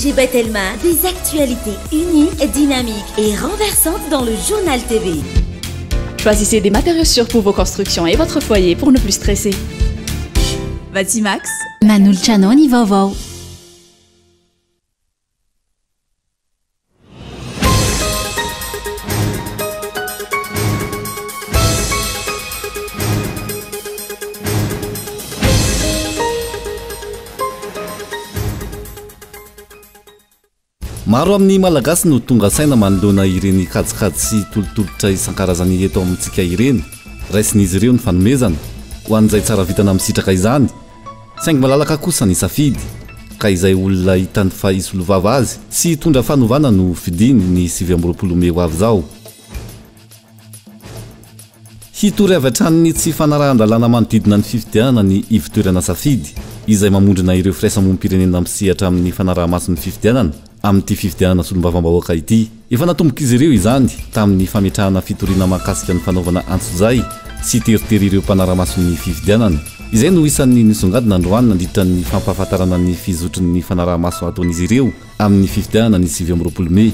ONG Batelma, des actualités uniques, dynamiques et renversantes dans le Journal TV. Choisissez des matériaux sûrs pour vos constructions et votre foyer pour ne plus stresser. Batimax. Manolotra anao ny vaovao. Maro amin'ny Malagasy no tonga saina manoloana ireny kajikajy sy tolotolotra isan-karazany eto amintsika ireny. Raisin'izy ireo ny fanomezana, ho an'izay tsara vintana misitraka izany. Saingy malalaka kosa ny safidy, ka izay olona hitany fa hisolovava azy sy hitondra fanovana no fidiny ny 29 mey ho avy izao. Hitory avy hatrany ny tsy fanarahan-dalàna manodidina ny fifidianana ny ivontoerana Safidy, izay mamondrona ireo firaisamonim-pirenena misehatra amin'ny fanaraha-maso ny fifidianana, amin'ity fifidianana solombavambahoaka ity. Efa natombok'izy ireo izany tamin'ny fametrahana fitoriana mahakasika ny fanaovana antsojay sy teritery ireo mpanara-maso ny fifidianana. Izay no isan'ny nisongadina androany nandritra ny fampahafantarana ny fizotry ny fanaraha-maso ataon'izy ireo amin'ny fifidianana ny 29 mey.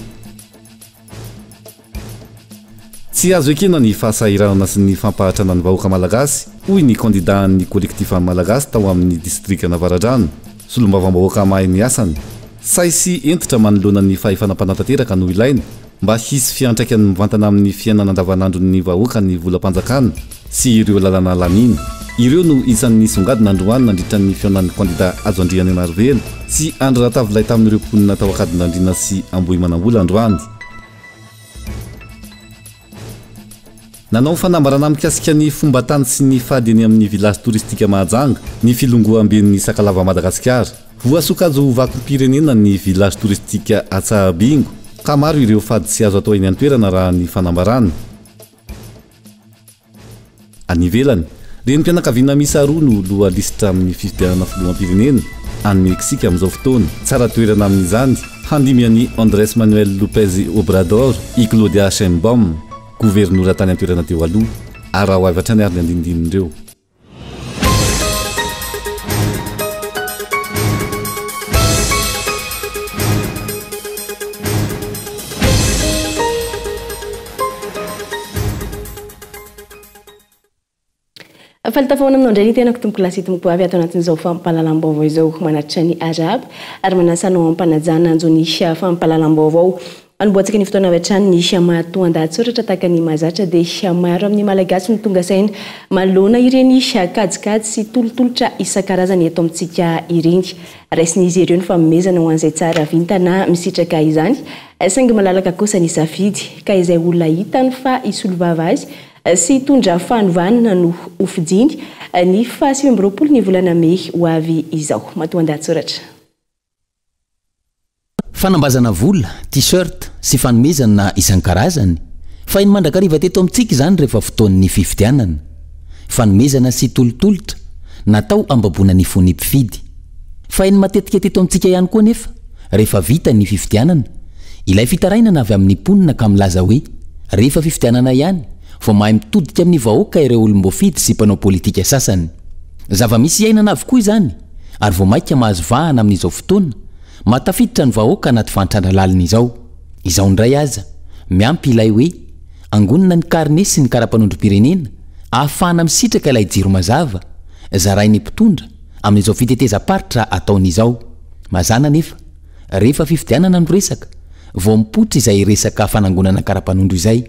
Tsy azo ekena ny fahasahiranana sy ny fampahatrana ny vahoaka malagasy, hoy ny kandidà an'ny Kolektifan'ny Malagasy tao amin'ny distrikan'Avaradrano, solombavambahoaka mahay ny asany. Sahy sy hentitra manoloana ny fahefana mpanatanteraka no ilaina mba hisy fiantraikany mivantana amin'ny fiainana andavanandron'ny vahoaka ny volam-panjakana sy ireo lalana laniana. Ireo no isan'ny nisongadina androany nandritra ny fihaonan'ny kandidà Hajo Andriananarivelo sy Andry Ratavilay tamin'ireo mponina tao Ankadinandriana sy Ambohimanambola androany. Nanao fanambarana mikasika ny fomban-tany sy ny fady eny amin'ny Village Touristique Mahajanga ny filongoamben'ny Sakalava Madagasikara. Voasokajy ho vakom-pirenena ny Village Touristique Atsahabingo ka maro ireo fady tsy azo atao eny an-toerana raha ny fanambarana. Any ivelany, renim-pianakaviana miisa roa no loha lisitra amin'ny fifidianana filoham-pirenena any Meksika amin'izao fotoana. Tsara toerana amin'izany, handimby an'i Andrés Manuel López Obrador i Claudia Sheinbaum, governora tany an-toerana teo aloha. Araho avy hatrany ary ny andinindin'ireo. Faly tafahoana aminao indray ny tenako tompoko lahy sy tompoko vavy ato anatin'izao fampahalalam-baovao izao. Manatitra ny arahaba ary manasa anao am-panajana hanjo ny fampahalalam-baovao. Anombohantsika ny fotoana avy hatrany ny matoandahatsoratra tahaka ny mahazatra dia maro amin'ny Malagasy no tonga saina manoloana ireny kajikajy sy tolotolotra isan-karazany eto amintsika ireny. Raisin'izy ireo ny fanomezana ho an'izay tsara vintana misitraka izany saingy malalaka kosa ny safidy ka izay olona hitany fa hisolovava azy sy hitondra fanovana no hofidiany ny faha 29 ny volana mey ho avy izao. Matoandahatsoratra. Fanambazana vola, t-shirt, sy fanomezana isan-karazany, faheno mandrakariva teto amintsika izany rehefa fotoan'ny fifidianana. Fanomezana sy tolotolotra, natao hambaboana ny fon'ny mpifidy. Faheno matetika teto amintsika ihany koa anefa, rehefa vita ny fifidianana, ilay fitarainana avy amin'ny mponina ka milaza hoe, rehefa fifidianana ihany vao mahay mitodika amin'ny vahoaka ireo olom-boafidy sy mpanao politika sasany. Zava-misy iainana avokoa izany ary vao mainka mahazo vahana amin'izao fotoana, Mahatafiditra ny vahoaka anaty fahantrana lalina izao. Izao indray aza, miampy ilay hoe, angonina ny karne sy ny kara-panondrom-pirenena, ahafahana misitraka ilay jiro mazava, zarain'ny mpitondra, amin'izao fitetezam-paritra ataony izao. Mazàna anefa, rehefa fifidianana no resaka, vao mipoitra izay resaka fanangonana kara-panondro izay.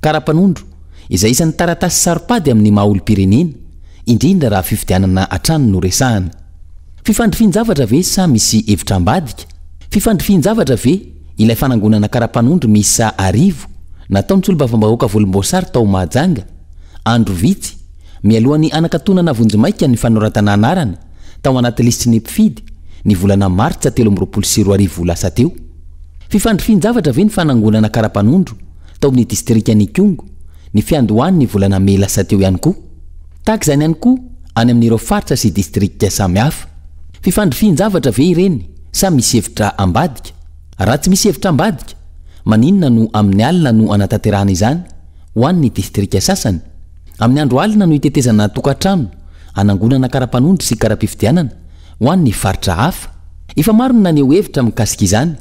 Kara-panondro, izay isan'ny taratasy saro-pady amin'ny maha olom-pirenena, indrindra raha fifidianana hatrany no resahana. Fifandrifian-javatra ve sa misy hevitra ambadika? Fifandrifian-javatra ve ilay fanangonana kara-panondro miisa arivo nataon'ny solombavambahoaka volomboasary tao Mahajanga, andro vitsy mialohan'ny hanakatonana vonjimaika ny fanoratana anarana tao anaty lisitry ny mpifidy ny volana martsa 2023 lasa teo? Fifandrifian-javatra ve ny fanangonana kara-panondro tao amin'ny distrikan'Ikongo ny fiandohan'ny volana mey lasa teo ihany koa? Tahaka izany ihany koa any amin'ireo faritra sy distrikta samihafa. Fifandrifian-javatra ve ireny sa misy hevitra ambadika? Raha tsy misy hevitra ambadika, maninona no amin'ny alina no anatanterahana izany ho an'ny distrika sasany? Amin'ny andro alina no itetezana tokantrano hanangonana kara-panondro sy kara-pifidianana ho an'ny faritra hafa? Efa maro no naneho hevitra mikasika izany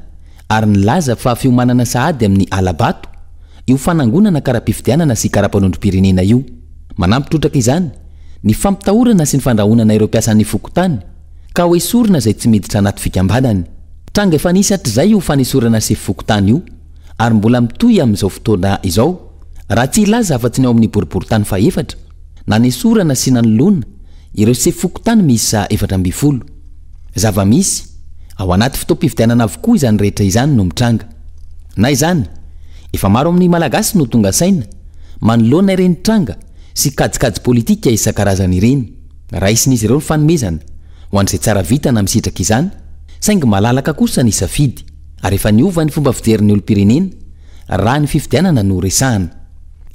ary nilaza fa fiomanana sahady amin'ny hala-bato io fanangonana kara-pifidianana sy kara-panondrom-pirenena io. Manampy trotraka izany ny fampitahorana sy ny fandrahonana ireo mpiasan'ny fokontany ka ho esorina izay tsy miditra anaty fikambanany. Tranga efa nisy hatrizay io fanesorana sefo fokontany io ary mbola mitohy amin'izao fotoana izao raha tsy hilaza afa-tsy ny ao amin'ny boriborintany fahefatra nanesorana sy nanoloana ireo sefo fokontany miisa 14. Zava-misy, ao anaty fotoam-pifidianana avokoa izany rehetra izany no mitranga. Na izany, efa maro amin'ny Malagasy no tonga saina manoloana ireny tranga sy kajikajy politika isan-karazany ireny. Raisin'izy ireo ny fanomezana ho an'izay tsara vintana misitraka izany, saingy malalaka kosa ny safidy, ary efa niova ny fomba fijerin'ny olom-pirenena raha ny fifidianana no resahana.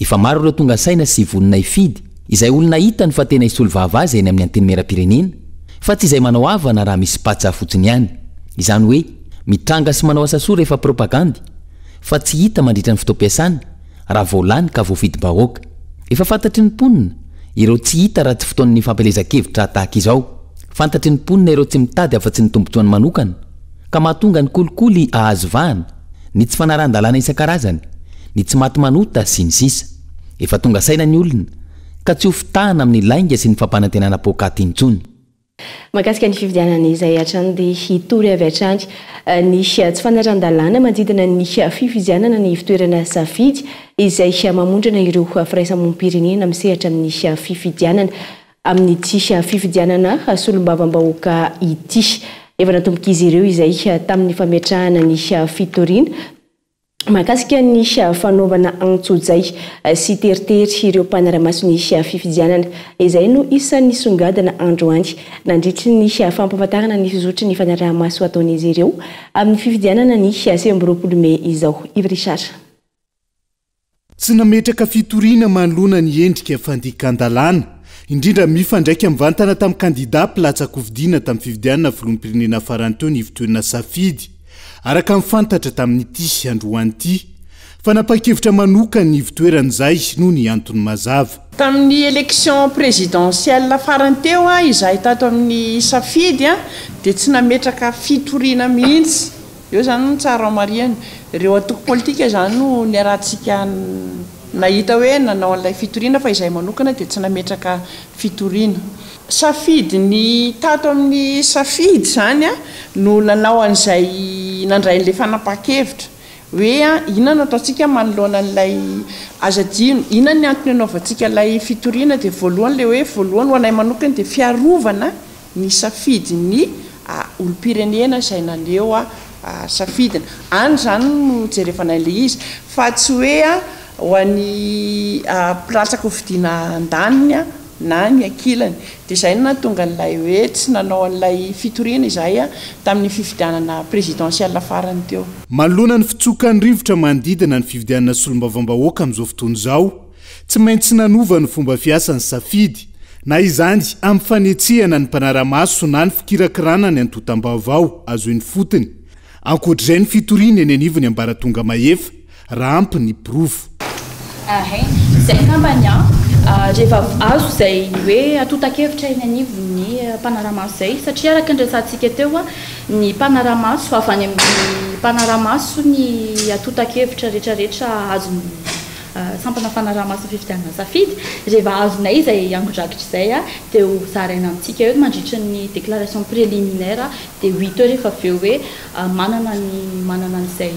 Efa maro ireo tonga saina sy vonona hifidy izay olona hitany fa tena hisolo vava azy eny amin'ny Antenimierampirenena, fa tsy izay manao havana raha misy patsa fotsiny ihany. Izany hoe mitranga sy manao asa soa rehefa propagandy, fa tsy hita mandritra ny fotoam-piasany raha vao lany ka voafidim-bahoaka. Efa fantatry ny mponina ireo tsy hita raha tsy fotoan'ny fampielezan-kevitra tahaka izao. Fantatry ny mponina ireo tsy mitady afa-tsy ny tombontsoany manokana, ka mahatonga ny kolikoly hahazo vahana, ny tsy fanarahan-dalàna isan-karazany, ny tsy maty manota, sy ny sisa. Efa tonga saina ny olona ka tsy ho fitahana amin'ny lainga sy ny fampanantenana poakaty intsony. Mahakasika ny fifidianana izay hatrany dia hitory avy hatrany ny tsy fanarahan-dalàna manodidina ny fifidianana ny ivontoerana Safidy izay mamondrana ireo firaisamonim-pirenena misehatra amin'ny fifidianana amin'ity fifidianana solombavambahoaka ity. Efa natombok'izy ireo izay tamin'ny fametrahana ny fitoriana Mahakasika ny fanaovana antsojay sy teritery ireo mpanara-maso ny fifidianana, izay no isan'ny nisongadina androany nandritry ny fampahafantarana ny fizotry ny fanaraha-maso ataon'izy ireo amin'ny fifidianana ny 29 mey izao. Yves Richard. Tsy nametraka fitoriana manoloana ny endrika fandikan-dalàna, indrindra mifandraika mivantana tamin'ny kandidà mpilatsa-kofidina tamin'ny fifidianana filoham-pirenena farany teo ny ivontoerana Safidy, araka ny fantatra tamin'ity androany ity. Fanapahan-kevitra manokan'ny ivontoerana izay noho ny antony mazava. Tamin'ny élection présidentielle farany teo izahay tato amin'ny Safidy dia tsy nametraka fitoriana mihitsy. Eo izany no tsara homarihana. Ireo antoko politika izany no niarahantsika nahita hoe nanao an'ilay fitoriana fa izahay manokana dia tsy nametraka fitoriana. Safidy ny tato amin'ny Safidy izany no nanao an'izay nandray an'ilay fanapahan-kevitra hoe inona no ataontsika manoloana an'ilay aza adino inona ny antony anaovantsika ilay fitoriana dia voalohany ilay hoe voalohany ho anay manokana dia fiarovana ny safidin'ny olom-pirenena izay naneho safidiny. Any izany no jerevana ilay izy fa tsy hoe ho an'ny mpilatsaka hofidiana andaniny na ny ankilany. Dia izay no nahatonga an'ilay hoe tsy nanao an'ilay fitoriana izahay tamin'ny fifidianana présidentielle farany teo. Manoloana ny fitsokan'ny rivotra manodidina ny fifidianana solombavambahoaka amin'izao fotoana izao, Tsy maintsy nanova ny fomba fiasany Safidy, na izany amin'ny fanetsehana ny mpanara-maso na ny fikirakirana ny antontam-baovao azo eny ifotony. Ankoatr'izay ny fitoriana eny anivon'ny ambaratonga mahefa, raha ampy ny porofo. Ahay, izay angamba ny ahy. Rehefa azo izay hoe antontan-kevitra eny anivon'ny mpanara-maso izay, satria araka ny resahantsika teo, ny mpanara-maso, avy any amin'ny mpanara-maso ny antontan-kevitra rehetrarehetra azon'ny Sampana fanaraha-maso ny fifidianana safidy, rehefa azonay izay angon-drakitra izay dia ho zaraina amintsika eo mandritra ny déclaration préliminaire dia ho hita eo rehefa avy eo hoe manana ny manana an'izay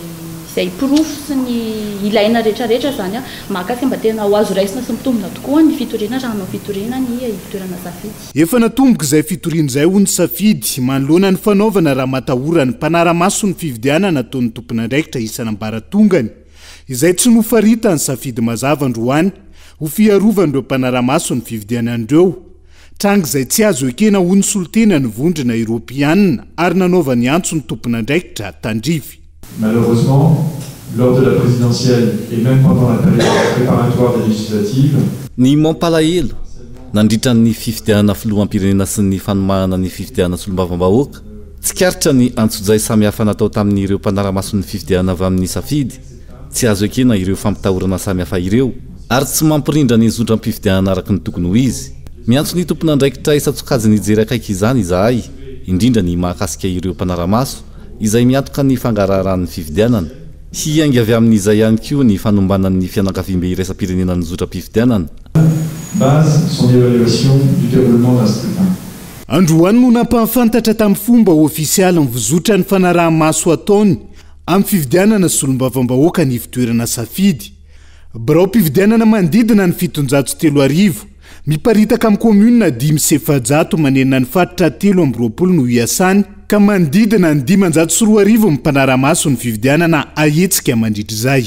izay porofo sy ny ilaina rehetra rehetra izany mahakasika mba tena ho azo raisina sy mitombina tokoa ny fitoriana raha hanao fitoriana ny ivontoerana safidy. Efa natomboka izay fitoriana izay hoy ny safidy manoloana ny fanaovana ramatahora ny mpanara-maso ny fifidianana ataon'ny tompon'andraikitra isan'ambaratongany. izay tsy nofaritany safidy mazava androany ho fiarovan'ireo mpanaramaso ny fividianan'ireo tranga izay tsy azo ekena hoy ny solontenan'ny vondrona Eoropeanina ary nanaovany antso ny tompon'andraikitra tandrify. Malheureusement, lors de la présidentielle et même pendant la période préparatoire des législatives, Ny mampalahelo, nandritra ny fifidianana filoham-pirenena sy ny fanomanana ny fifidianana solombavambahoaka, Tsikaritra ny antsojay samihafa natao tamin'ireo mpanara-mason'ny fifidianana avy amin'ny safidy, tsy azo ekena ireo fampitahorana samihafa ireo, ary tsy mampirindra ny zotram-pifidianana araka ny tokony ho izy. Miantso ny tompon'andraikitra isan-tsokajiny hijery akaiky izany izahay, indrindra ny mahakasika ireo mpanara-maso izay miantoka ny fangaraharan'ny fifidianana. Hiainga avy amin'izay ihany koa ny fanombanan'ny fianakaviambe iraisam-pirenena ny zotram-pifidianana. Base son évaluation du déroulement d'un scrutin. Androany no nampahafantatra tamin'ny fomba ofisialy ny fizotran'ny fanaraha-maso ataony amin'ny fifidianana solombavambahoaka ny ivon-toerana Safidy. Biraom-pifidianana manodidina ny 3700, miparitaka amin'ny kaominina 405 manerana ny faritra 23 no iasany ka manodidina ny 2500 ny mpanara-maso ny fifidianana ahetsika mandritra izay.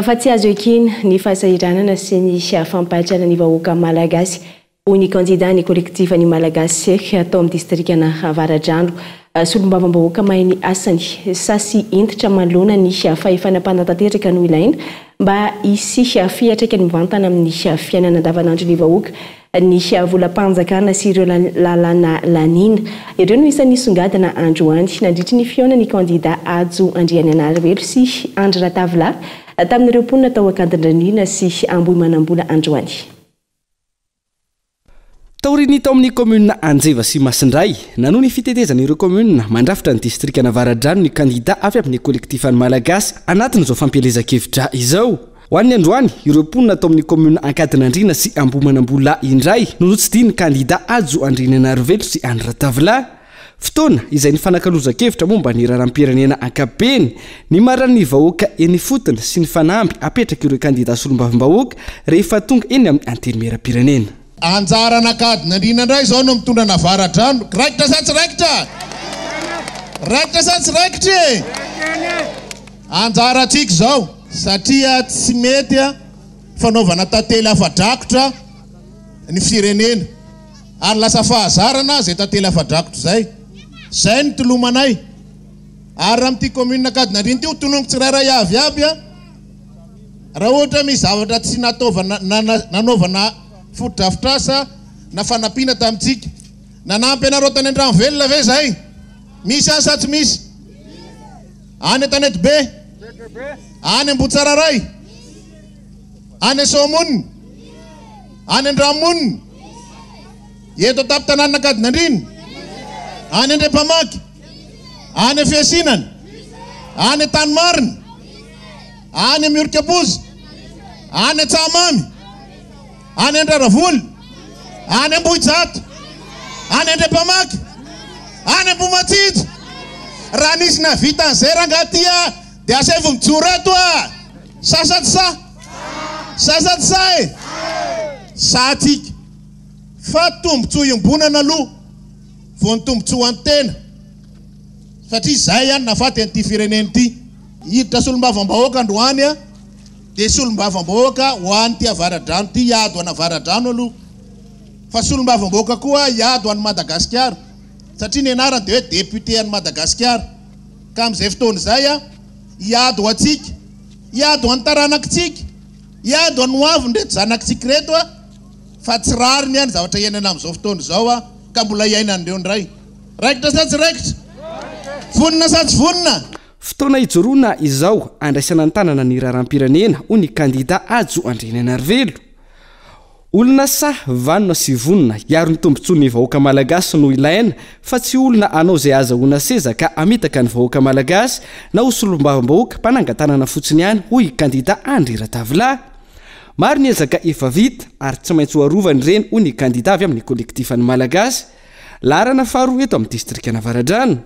Fa tsy azo ekena ny fahasahiranana sy ny fampahantrana ny vahoaka malagasy, hoy ny kandida ny kolektifa ny Malagasy tao amin'ny distrikan'Avaradrano. Solombavambahoaka mahay ny asany, sahy sy hentitra manoloana ny fahefana mpanatanteraka no ilaina mba hisy fiantraikany mivantana amin'ny fiainana andavanandron'ny vahoaka ny volam-panjakana sy ireo lalàna laniana. Ireo no isan'ny nisongadina androany nandritry ny fihaonan'ny kandida Hajo Andrianainarivelo sy Andry Ratavilahy tamin'ireo mponina tao Ankadindraniana sy Ambohimanambola androany. Taorian'ny tao amin'ny kaominina Anjeva sy Masindray, nanohy ny fitetezana ireo kaominina mandrafitra ny distrikan'Avaradrano ny kandida avy amin'ny kolektifan'ny Malagasy anatin'izao fampielezan-kevitra izao. Ho an'ny androany, ireo mponina tao amin'ny kaominina Ankadinandriana sy Ambohimanambola indray no notsidihin'ny kandida Hajo Andriananarivelo sy Andry Ratavilahy. Fotoana izay nifanakalozan-kevitra momba ny raharaham-pirenena ankapobeny, ny maran'ny vahoaka eny ifotony sy ny fanamby apetrak'ireo kandida solombavambahoaka rehefa tonga eny amin'ny Antenimierampirenena. Anjaran'Ankadinandriana indray izao no mitondra an'Avaradrano. Raikitra sa tsy raikitra? Raikitra sa tsy raikitra e? Anjarantsika izao satria tsy mety fanaovana tantely afa-drakotra ny firenena ary lasa fahazarana izay tantely afa-drakotra izay. Izay no tolomanay. Ary raha amin'ity commune Ankadinandriana ity ho tononiko tsirairay avy aby raha ohatra misy zavatra tsy nataovana nanaovana fotodrafitrasa na fanampiana tamintsika. Nanampy anareo tany Andranovelona ve izay? Misy any sa tsy misy? Any Antanetibe? Any Ambohitsararay? Any Soamonina? Any Andranomonina? Eto an-tampon-tanànan'Ankadinandriana? Any Andriampamaky? Any Fiasinana? Any Antanimarina? Any Miorikapoza? Any Antsahamamy? Any Andraravola? Any Ambohijato? Any Andriampamaky? Any Ambohimatsinjo? Raha nisy nahavita an'izay rangahy ty a, dia asaivo mijoro eto a! Sa sa tsy sa? Sa sa tsy sa e? Sa tsika. Fa tombotsoa iombonana aloha vao ny tombotsoa ho an'ny tena. Satria izay ihany nahafaty an'ity firenena ity. Hiditra solombavambahoaka androany a! Dia solombavambahoaka ho an'ity Avaradrano ity, hiady ho an'Avaradrano aloha. Fa solombavambahoaka koa hiady ho an'i Madagasikara. Satria ny anarany dia hoe député an'i Madagasikara. Ka amin'izay fotoana izay, hiady ho antsika, hiady ho an'ny taranakitsika, hiady ho an'ny hoavin'ireto zanakitsika ireto, fa tsy rariny ny zavatra iainana amin'izao fotoana izao, ka mbola hiainan'ireo indray. Raikitra sa tsy raikitra? Vonona sa tsy vonona? Fotoana hijoroana izao handraisana an-tanana ny raharaham-pirenena, hoy ny kandida Hajo Andrianainarivelo. Olona sahy, vanona sy vonona hiaro ny tombontsoan'ny vahoaka malagasy no ilaina fa tsy olona hanao izay hahazahoana seza ka hamitaka ny vahoaka malagasy na ho solombavambahoaka mpanangan-tanana fotsiny ihany, hoy i kandida Andry Ratavilahy. Maro ny ezaka efa vita ary tsy maintsy ho arovana ireny, hoy ny kandida avy amin'ny kolektifan'ny Malagasy, laharana faharoa eto amin'ny distrikan'Avaradrano.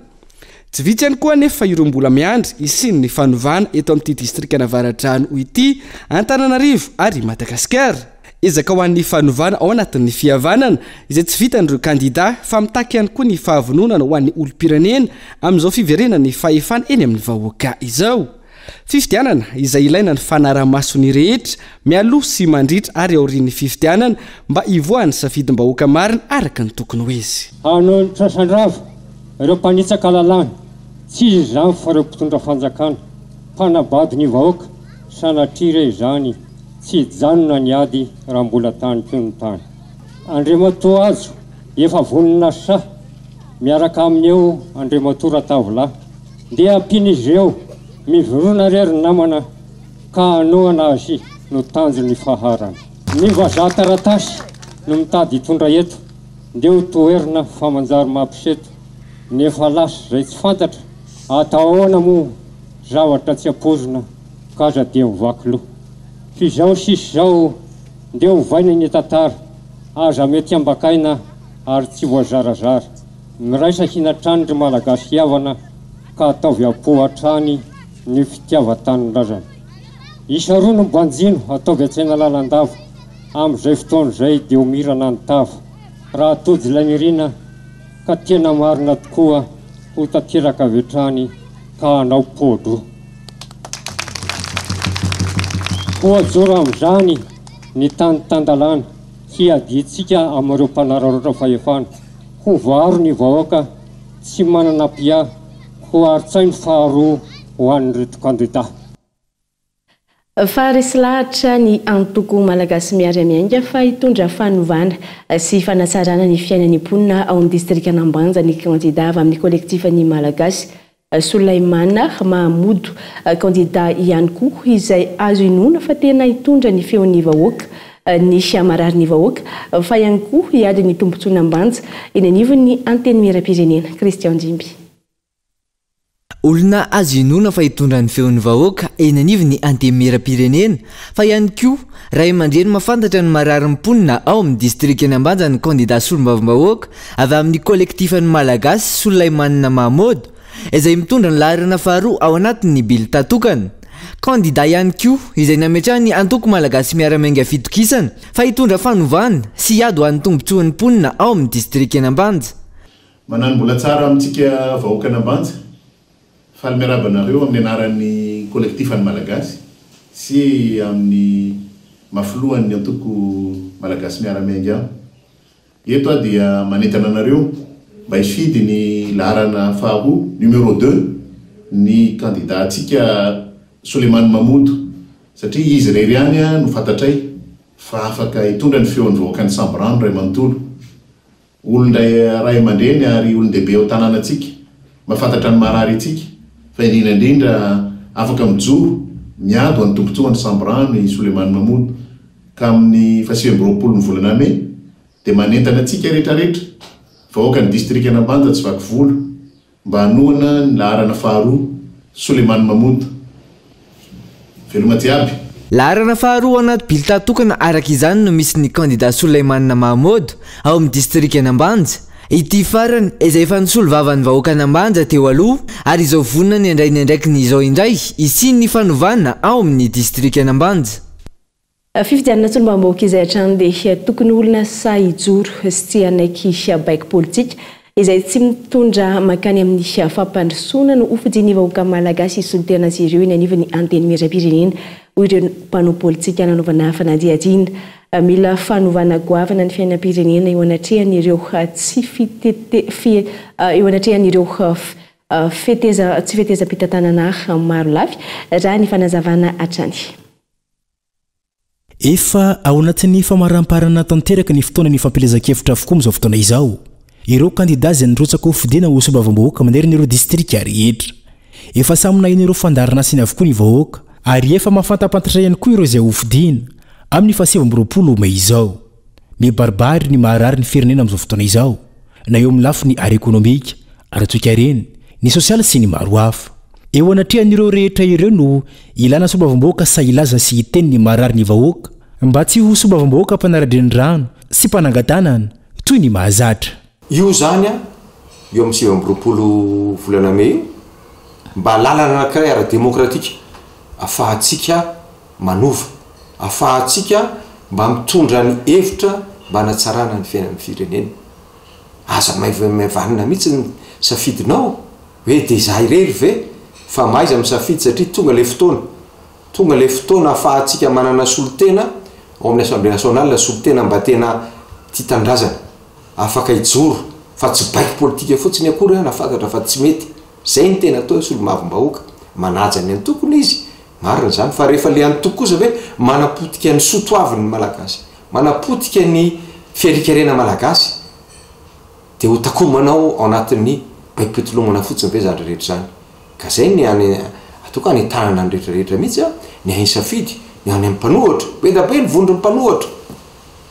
Tsy vitsy ihany koa anefa ireo mbola miandry hisian'ny fanovana eto amin'ity distrikan'Avaradrano ity, Antananarivo ary Madagasikara. Ezaka ho an'ny fanovana ao anatin'ny fihavanana, izay tsy vitan'ireo kandida fa mitaky ihany koa ny fahavononana ho an'ny olom-pirenena amin'izao fiverenan'ny fahefana eny amin'ny vahoaka izao. Fifidianana izay ilaina ny fanaraha-maso ny rehetra, mialoha sy mandritra ary aorian'ny fifidianana mba hivoahan'ny safidim-bahoaka marina araka ny tokony ho izy. Hanao ny trosan-drava ireo mpanitsaka lalàna, tsy iza izany fa ireo mpitondra fanjakana, mpanabado ny vahoaka, sanatria re izany, tsy hijanona ny ady raha mbola tany koa ny tany. Andriamatoa Hajo efa vonona sahy miaraka aminy eo Andriamatoa Ratavilahy. Ndeha ampian'izy ireo, mivorona re ry namana ka hanohana azy no tanjon'ny faharana. Ny vazaha taratasy no mitady hitondra eto. Ndeha ho toherina fa manjary mampiseto ny efa lasa izay tsy fantatra, atao ahoana moa zavatra tsy ampoizina ka aza dia mivaky loha. F'izao sisa izao ndeha ovaina ny tantara, aza mety ambakaina ary tsy voazarazara. Miraisa hina hatrany ry Malagasy havana ka ataovy am-po hatrany ny fitiavan-tanindrazana. Isa roa no banjino, ataovy an-tsaina lalandava, amin'izay fotoana izay dia ho mirana ny tava. Raha tojo ilay nirina ka tena marina tokoa ho tanteraka avy hatrany ka hanao pô-droa. Koa joro amin'izany ny tany tan-dalàna hiadiantsika amin'ireo mpanararaotra fahefana. Ho voaaro ny vahoaka tsy manana mpiahy, ho arin-tsaino faharoa ho an'ireto kandida. Fa resy lahatra ny antoko Malagasy Miary Miainga fa hitondra fanovana sy fanatsarana ny fiainan'ny mponina ao amin'ny distrikan'Ambanja ny kandida avy amin'ny kolektifan'ny Malagasy Soulaimana Mahamodo. Kandida ihany koa izay azo inoana fa tena hitondra ny feon'ny vahoaka, ny marary ny vahoaka, fa ihany koa hiady ny tombontsoan'Ambanja eny anivon'ny Antenimierampirenena. Christian Ndimby. Olona azo inoana fa hitondra ny feon'ny vahoaka eny anivon'ny Antenimierampirenena, fa ihany koa ray aman-dreny mahafantatra ny marary ny mponina ao amin'ny distrikan'i Ambanja ny kandida solombavambahoaka avy amin'ny kolektifan'ny Malagasy Soulaimane Mahmoud izay mitondra ny laharana faharoa ao anatin'ny bilta tokana. Kandida ihany koa izay nametrahan'ny antoko Malagasy Miara-Miainga fitokisana fa hitondra fanovana sy hiady ho an'ny tombontsoan'ny mponina ao amin'ny distrikan'Ambanja. Manano-bola tsara amintsika vahoakan'Ambanja. Faly miarahaba anareo amin'ny anaran'ny Collectif an'ny Malagasy sy amin'ny maha filohan'ny antoko Malagasy Miara-Miainga aho. Eto aho dia manentana anareo mba hifidy ny laharana faharoa, numéro deux, ny kandida-ntsika Souleymane Mamoudou satria izy irery ihany no fantatray fa afaka hitondra ny feon'ny vahoakan'i Sambirano iray manontolo. Olon-dray ray aman-dreny ary olon-dehibe ao tanànantsika, mahafantatra ny marary antsika, fa indrindra indrindra afaka mijoro, miady ho an'ny tombontsoan'ny Sambirano i Souleymane Mamoudou, ka amin'ny faha 29 ny volana mey dia manentana antsika rehetrarehetra, vahoakan'ny distrikan'Ambanja tsy vaky volo, Mba hanohana ny laharana faharoa, Souleymane Mahmoud. Veloma jiaby. Laharana faharoa anaty bulletin tokana araka izany no misy ny kandida Souleymane Mahmoud ao amin'ny distrikan'Ambanja. Ity farany izay efa nisolo vava ny vahoakan'Ambanja teo aloha ary izao vonona ny handray ny andraikiny izao indray hisian'ny fanovana ao amin'ny distrikan'Ambanja. Fifidianana solombavambahoaka izay hatrany dia tokony olona sahy hijoro sy tsy hanaiky baiko politika izay tsy mitondra mankany amin'ny fampandrosoana no hofidian'ny vahoaka malagasy hisolo tena azy ireo eny anivon'ny Antenimierampirenena, hoy ireo mpanao politika nanaovana fanadihadiana. Mila fanovana goavana ny fiainam-pirenena eo anatrehan'ireo tsy eo anatrehan'ireo feteza tsy fetezam-pitantanana marolafy, raha ny fanazavana hatrany. Efa ao anatin'ny famaramparana tanteraka ny fotoanan'ny fampielezan-kevitra avokoa amin'izao fotoana izao ireo kandidà izay nirotsaka ho fidiana ho solombavambahoaka manerana ireo distrika rehetra. Efa samy naheno ireo fandaharanasany avokoa ny vahoaka ary efa mahafantapantatra ihany koa ireo izay hofidiana amin'ny faha 29 mey izao. Mibaribary ny maharary ny firenena amin'izao fotoana izao, na eo amin'ny lafiny ara-ekonomika, ara-toekarena, ny sosialy sy ny maro hafa. Eo anatrehan'ireo rehetra ireo no ilana solombavambahoaka sahy hilaza sy hiteny ny maharary ny vahoaka, mba tsy ho solombavambahoaka mpanara-drenirano sy mpananga-tanana toy ny mahazatra. Io izany an, eo amin'ny 29 volana mey io, mba lalana anankiray ara-demokratika afahantsika manova, afahantsika mba mitondra ny hevitra mba hanatsarana ny fiainan'ny firenena. Aza maivamaivanina mihitsy ny safidinao hoe dia izaho irery ve? Fa mahaiza misafidy satria tonga ilay fotoana. Tonga ilay fotoana afahantsika manana solontena ao amin'ny Assemblée nationale, solontena mba tena tia tanindrazana, afaka hijoro fa tsy baiko politika fotsiny akory na fantatra fa tsy mety. Izay no tena atao hoe solombavambahoaka. Manaja ny antokony izy, Marina izany, fa rehefa le antoko kosa ve manapotika ny soa toaviny ny Malagasy, manapotika ny fiarikarena Malagasy, dia ho takomanao ao anatin'ny baiko-pitolomana fotsiny ve izany rehetra izany? Ka izay ny any, ataoko anentanana ny rehetra rehetra mihitsy an, ny hahay misafidy, ny any amin'ny mpanohitra, be dia be ny vondron'ny mpanohitra.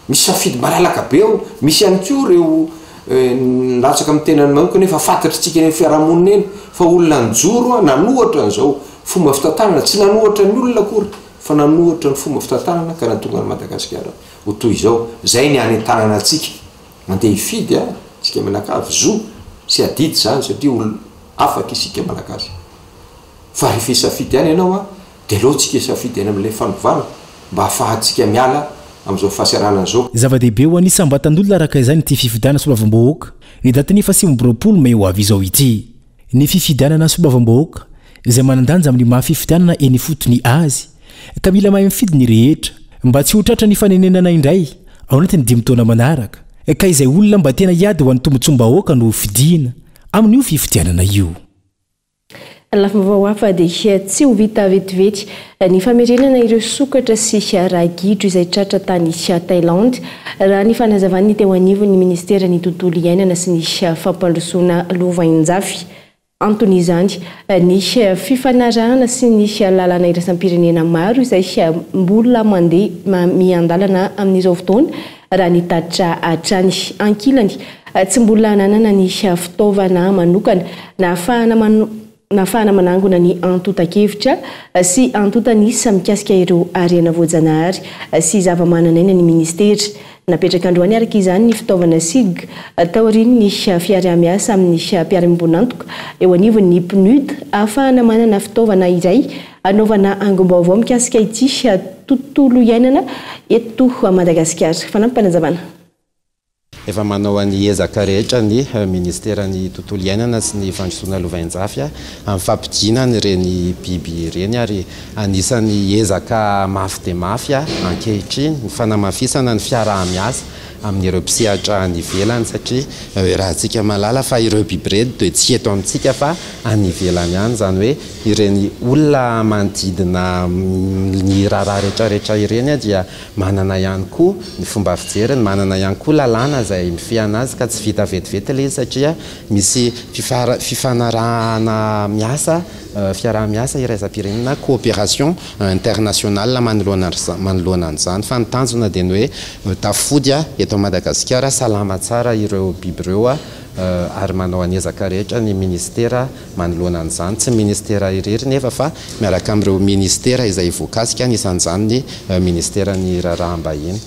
Misy safidy malalaka be ao, misy ihany koa ireo nilatsaka amin'ny tenany manokana efa fantatr'tsika eny amin'ny fiarahamonina eny fa olona nijoro nanohatra an'izao fomba fitantanana, tsy nanohatra ny olona akory fa nanohatra ny fomba fitantanana ka nahatonga an'i Madagasikara ho toy izao. Izay ny hanentanana antsika mandeha hifidy a, isika mianakavy, zo sy adidy izany satria olona afaka isika Malagasy. Fa rehefa hisafidy ihany ianao a, dia aleo tsika hisafidy any amin'ilay fanovana mba hahafahantsika miala amin'izao fahasahiranana izao. Zava-dehibe ho an'ny isam-batan'olona araka izany ity fifidianana solombavambahoaka ny datin'ny faha29 mey ho avy izao ity. Ny fifidianana solombavambahoaka izay manan-danja amin'ny maha fifidianana eny ifotony azy ka mila mahay mifidy ny rehetra mba tsy ho tratra ny fanenenana indray ao anatin'ny dimy taona manaraka ka izay olona mba tena hiady ho an'ny tombontsoam-bahoaka no hofidiana amin'io fifidianana io. Lafim-baovao hafa dia tsy ho vita vetivety ny famerenana ireo sokatra sy ragidro izay tratra tany Thaïlande, raha ny fanazavan'ny teo anivon'ny minisiteran'ny tontolo iainana sy ny fampandrosoana lovainjafy. Anton'izany ny fifanarahana sy ny lalàna iraisam-pirenena maro izay mbola mandeha miandalana amin'izao fotoana, raha ny tatitra hatrany. Ankilany, tsy mbola nanana ny fitaovana manokana nahafahana nahafahana manangona ny antontan-kevitra sy antontan'isa mikasika ireo harena voajanahary sy zavamananaina ny minisitera. Napetraka androany araka izany ny fitaovana SIG taorian'ny fiaraha-miasa amin'ny mpiara-miombon'antoka eo anivon'ny PNUD ahafahana manana fitaovana iray hanaovana angom-baovao mikasika ity tontolo iainana eto Madagasikara. Fanampim-panazavana. Efa manao ny ezaka rehetra ny Ministeran'ny Tontolo iainana sy ny Fandrosoana Lovainjafy amin'ny fampodiana an'ireny biby ireny ary anisan'ny ezaka mafy dia mafy ankehitriny ny fanamafisana ny fiaraha-miasa amin'ireo mpisehatra any ivelany satria iarahantsika mahalala fa ireo biby ireny dia tsy eto amintsika fa any ivelany any, izany hoe ireny olona manodidina ny raharaha rehetrarehetra ireny dia manana ihany koa ny fomba fijeriny, manana ihany koa lalàna izay mifehy anazy ka tsy vita vetivety ilay izy satria misy fifanarahana miasa, fiaraha-miasa iraisam-pirenena, coopération internationale manoloana manoloana an'izany fa ny tanjona dia ny hoe tafody eto Madagasikara salama tsara ireo biby ireo ary manao ny ezaka rehetra ny ministera manoloana an'izany, tsy ny ministera irery nefa fa miaraka amin'ireo ministera izay voakasika anisan'izany ny ministeran'ny raharaham-bahiny.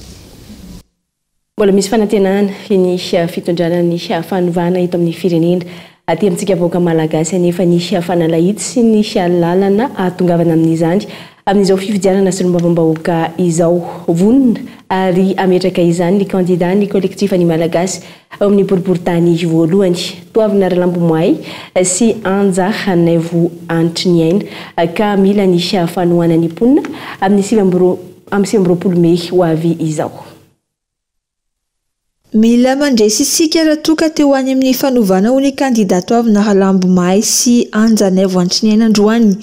Mbola misy fanantenana ny fitondrana ny fanovana eto amin'ny firenena. Aty amintsika vahoaka malagasy anefa ny fanalahidy sy ny lalana ahatongavana amin'izany amin'izao fifidianana solombavambahoaka izao. Vonona ary hametraka izany ny kandida ny kolektifa ny Malagasy ao amin'ny boriborintany voalohany. Toavina Ralambomahay sy Anja Naivo Hanitriniaina ka mila ny fanohanan'ny mponina amin'ny 29 mey ho avy izao. Mila mandresy isika raha toa ka te ho any amin'ny fanovana hoy ny kandida Toavina Ralambomahay sy Anja Naivo Hanitriniaina androany.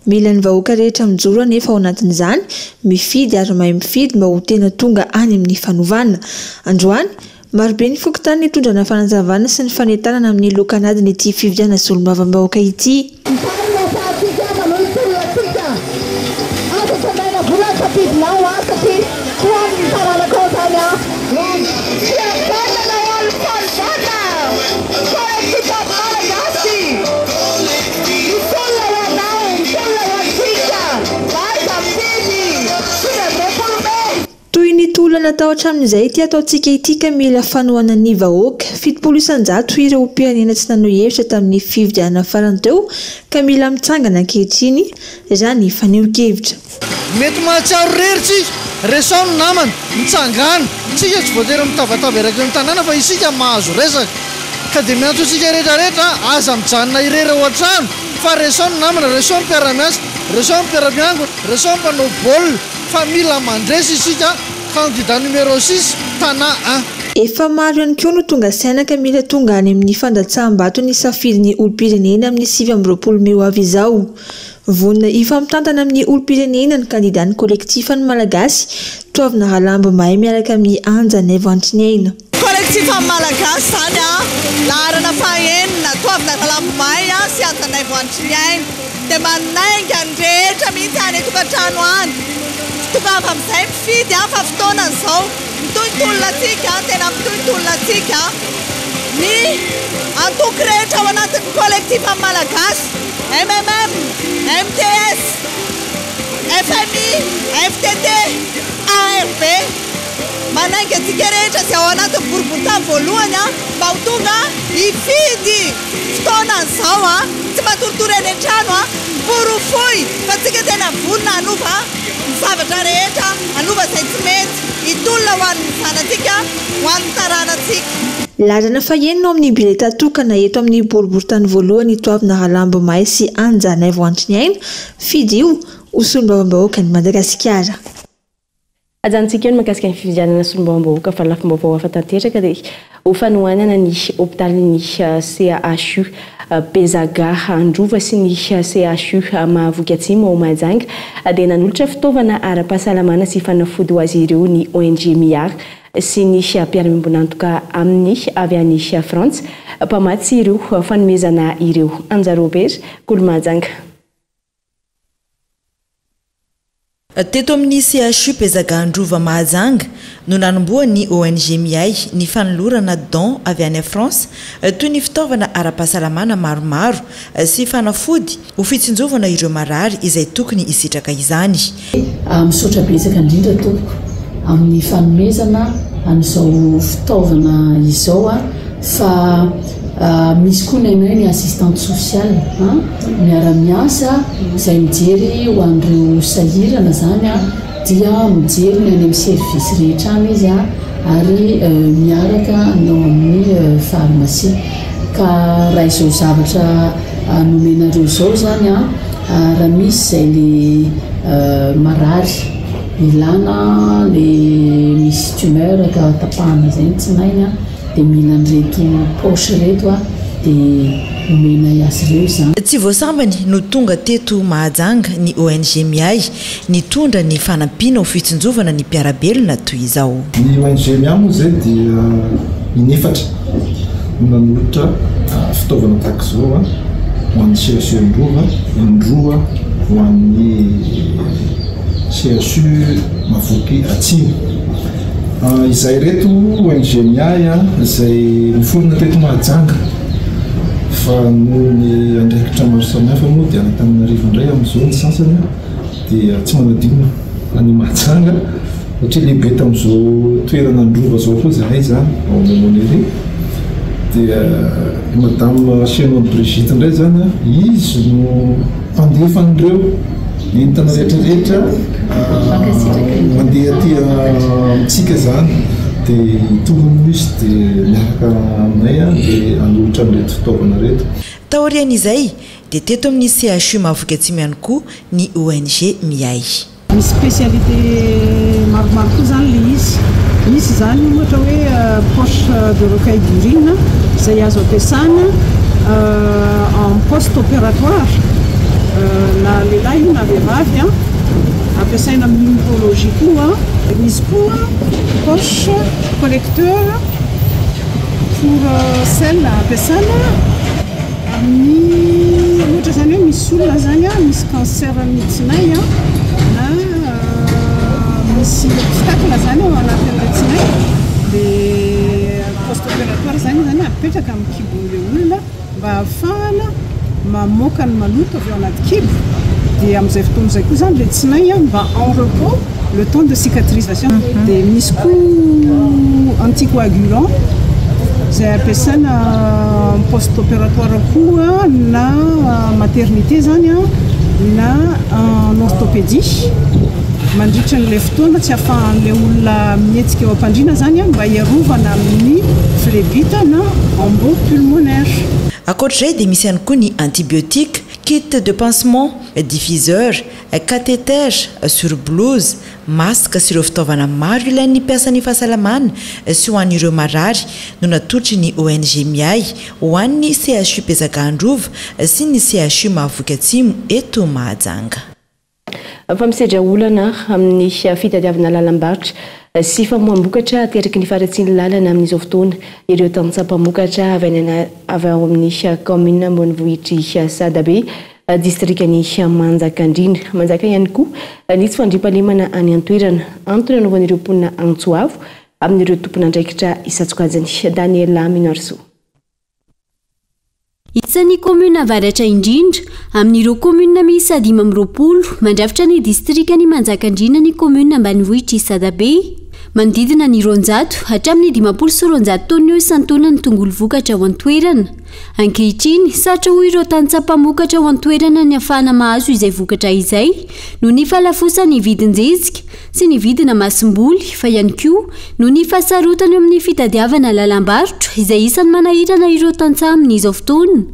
Mila ny vahoaka rehetra mijoro anefa ao anatin'izany, mifidy ary mahay mifidy mba ho tena tonga any amin'ny fanovana. Androany, marobe ny fokontany nitondrana fanazavana sy ny fanentanana amin'ny lokan'adin'ity fifidianana solombavambahoaka ity. Izany no ahafahantsika manohy ny tolona antsika. Aza tsangaina vola ny safidinao an, satria tsy ho an'ny taranakao izany an. Fiadanana ho an'ny fanovana! Collectif Malagasy! Mitolona ho anao, mitolona ho antsika! Aiza mifidy! 29 mey! Toy ny tolona natao hatramin'izay ity ataontsika ity ka mila fanohanan'ny vahoaka. 70 isan-jato ireo olom-pirenena tsy nanohy hevitra tamin'ny fifidianana farany teo ka mila mitsangana ankehitriny raha ny fanehoan-kevitra. Mety mahatsiaro irery tsika, resaho ny namana, mitsangàna, tsika tsy voatery mitabataba eraky ny tanàna fa isika mahazo resaka. Ka dia miantso antsika rehetra rehetra, aza mijanona irery ao an-trano fa resaho ny namana, resaho ny mpiara-miasa, resaho ny mpiara-miangona, resaho ny mpanao baolina. Fa mila mandresy isika candidat numéro six Tana a. Efa maro ihany koa no tonga saina ka mila tonga any amin'ny fandatsaham-bato ny safidin'ny olom-pirenena amin'ny 29 mey ho avy izao. Vonona hifampitantana amin'ny olom-pirenena ny kandidan'ny Kolektifan'ny Malagasy, Toavina Ralambo Mahay miaraka amin'i Anja Naivo Antriniaina. Kolektifan'ny Malagasy izany laharana fahenina, Toavina Ralambo Mahay sy Anja Naivo Antriniaina. Dia manainga ny rehetra mihitsy any an-tokantrano any. Tongava amin'izay mifidy fa fotoanany izao. Mitohy ny tolona antsika, tena mitohy ny tolona antsika. Ny antoko rehetra ao anatin'ny Collectif an'ny Malagasy, mmm, mts, fmi, ftt, ARB. Manainga antsika rehetra izay ao anatin'ny boriborintany voalohany mba ho tonga hifidy fotoana an'izao, tsy matoritory any an-trano, porofoy fa tsika tena vonona hanova ny zavatra rehetra, hanova izay tsy mety, hitolona ho an'ny zanatsika, ho an'ny taranantsika. Laharana fahenina ao amin'ny bileta tokana eto amin'ny boriborintany voalohany i Toavina Ralambomahay sy Anja Naivoantriniaina, fidio ho solombavambahoakan'i Madagasikara. Ajanontsika eo ny mahakasika ny fifidianana solombavambahoaka fa lafim-baovao hafa tanteraka dia ho fanohanana ny hopitalin'ny CHU Bezaga Androva sy ny CHU Mahavoky Atsimo ao Mahajanga dia nanolotra fitaovana ara-pahasalamana sy fanafody ho azy ireo ny ong Miar sy ny mpiara-miombon'antoka aminy avy any Frantsa mpamatsy ireo fanomezana ireo. Anja Robert, Kolo Mahajanga. Teto amin'ny CHU Bezaga Androva Mahajanga no nanombohan'ny ONG Miahy ny fanolorana don avy any France toy ny fitaovana ara-pahasalamana maromaro sy fanafody ho fitsinjovana ireo marary izay tokony hisitraka izany. Misaotra betsaka indrindra tompoko amin'ny fanomezana an'izao fitaovana izao fa Misy koa ny anay ny assistante sociale an, miara miasa izay mijery ho an'ireo sahirana izany an, dia mijery ny any amin'ny service rehetra any izy an, ary miaraka ny ao amin'ny pharmacie. Ka raha izao zavatra nomenareo izao izany an, raha misy izay le marary ilana le misy tumeur ka tapahana izay ny tsinainy an, Dia mila an'ireto poche ireto aho dia omenay azy ireo izany. Tsy vao sambany no tonga teto Mahajanga ny ONG Miahy nitondra ny fanampiana ho fitsinjovana ny mpiara-belona toy izao. Ny ONG Miahy moa izay dia in'efatra no nanolotra fitaovana tahaka izao ho an'ny CHU Androva, indroa ho an'ny CHU Mahavoky Atsimo. Izay ireto ONG Miahy izay niforona teto Mahajanga fa noho ny andraikitra maro samihafa moa dia any Antananarivo indray amin'izao ny sasany dia tsy manadino an'i Mahajanga satria lehibe tamin'izao toerana Androva izao koa izahay izany ao Aumônerie dia i Madame Chenot Brigitte indray izany izy no mpandefa an'ireo entana rehetra rehetra mandeha aty amintsika izany dia tonga moa izy dia miaraka aminay dia hanolotra an'ireto fitaovana ireto. Taorian'izay dia teto amin'ny CHU Mahavoky Atsimo ihany koa ny ONG Miahy. Misy spécialité maromaro koa izany ilay izy. Misy izany ohatra hoe poche de recueil d'urine izay azo ampiasana en post opératoire na lehilahy io na vehivavy, ampiasaina amin'ny oncologie koa. Misy koa poche collecteur pour sel ampiasana. Amin'ny ohatra izany hoe misy olona izany an, misy cancer amin'ny tsinay an, na misy obstacle izany ao anatin'ilay tsinay, dia post opératoire izany izany apetraka amin'ny kibon'ilay olona mba ahafahana mamoaka ny maloto avy ao anaty kibo, dia amin'izay fotoana izay koa izany ilay tsinay an mba en repos le temps de cicatrisation, dia misy koa anticoagulant izay ampiasaina en post opératoire koa na maternité izany na en orthopédie mandritra an'ilay fotoana tsy ahafahan'ilay olona mihetsika eo am-pandriana izany mba hiarovana amin'ny phlébite na embo pulmonaire. Ankoatra izay dia misy ihany koa ny antibiotiques, kit de pansement, diffuseur, Cathéter, surblouse, masque sy ireo fitaovana maro ilain'ny mpiasan'ny fahasalamana sy ho an'ireo marary no natolotry ny ONG Miahy ho an'ny CHU Bezaga Androva sy ny CHU Mahavoky Atsimo eto Mahajanga. Fa misedra olana amin'ny fitadiavana lalam-barotra sy famoaham-bokatra ateraky ny faharatsian'ny lalana amin'izao fotoana ireo tantsaha mpamokatra avy any avy ao amin'ny kaominina ambonivohitr'i Sadabe Distrikan'i Manjakandriana. Manjaka ihany koa ny tsy fandriampahalemana any an-toerana. Antony anaovan'ireo mponina antso avo amin'ireo tompon'andraikitra isan-tsokajiny. Daniela Minoarisoa. Isan'ny kaominina avaratra indrindra amin'ireo kaominina miisa 25 mandrafitra ny distrikan'i Manjakandriana ny kaominina ambanivohitr'i Sadabe. Manodidina ny 200 hatramin'ny 250 taonina eo isan-taona ny tongolo vokatra ao an-toerana. Ankehitriny, sarotra hoy ireo tantsaha mpamokatra ao an-toerana ny hahafahana mahazo izay vokatra izay noho ny fahalafosan'ny vidin-jezika sy ny vidina masomboly fa ihany koa noho ny fahasarotana eo amin'ny fitadiavana lalam-barotra izay isan'ny manahirana ireo tantsaha amin'izao fotoana.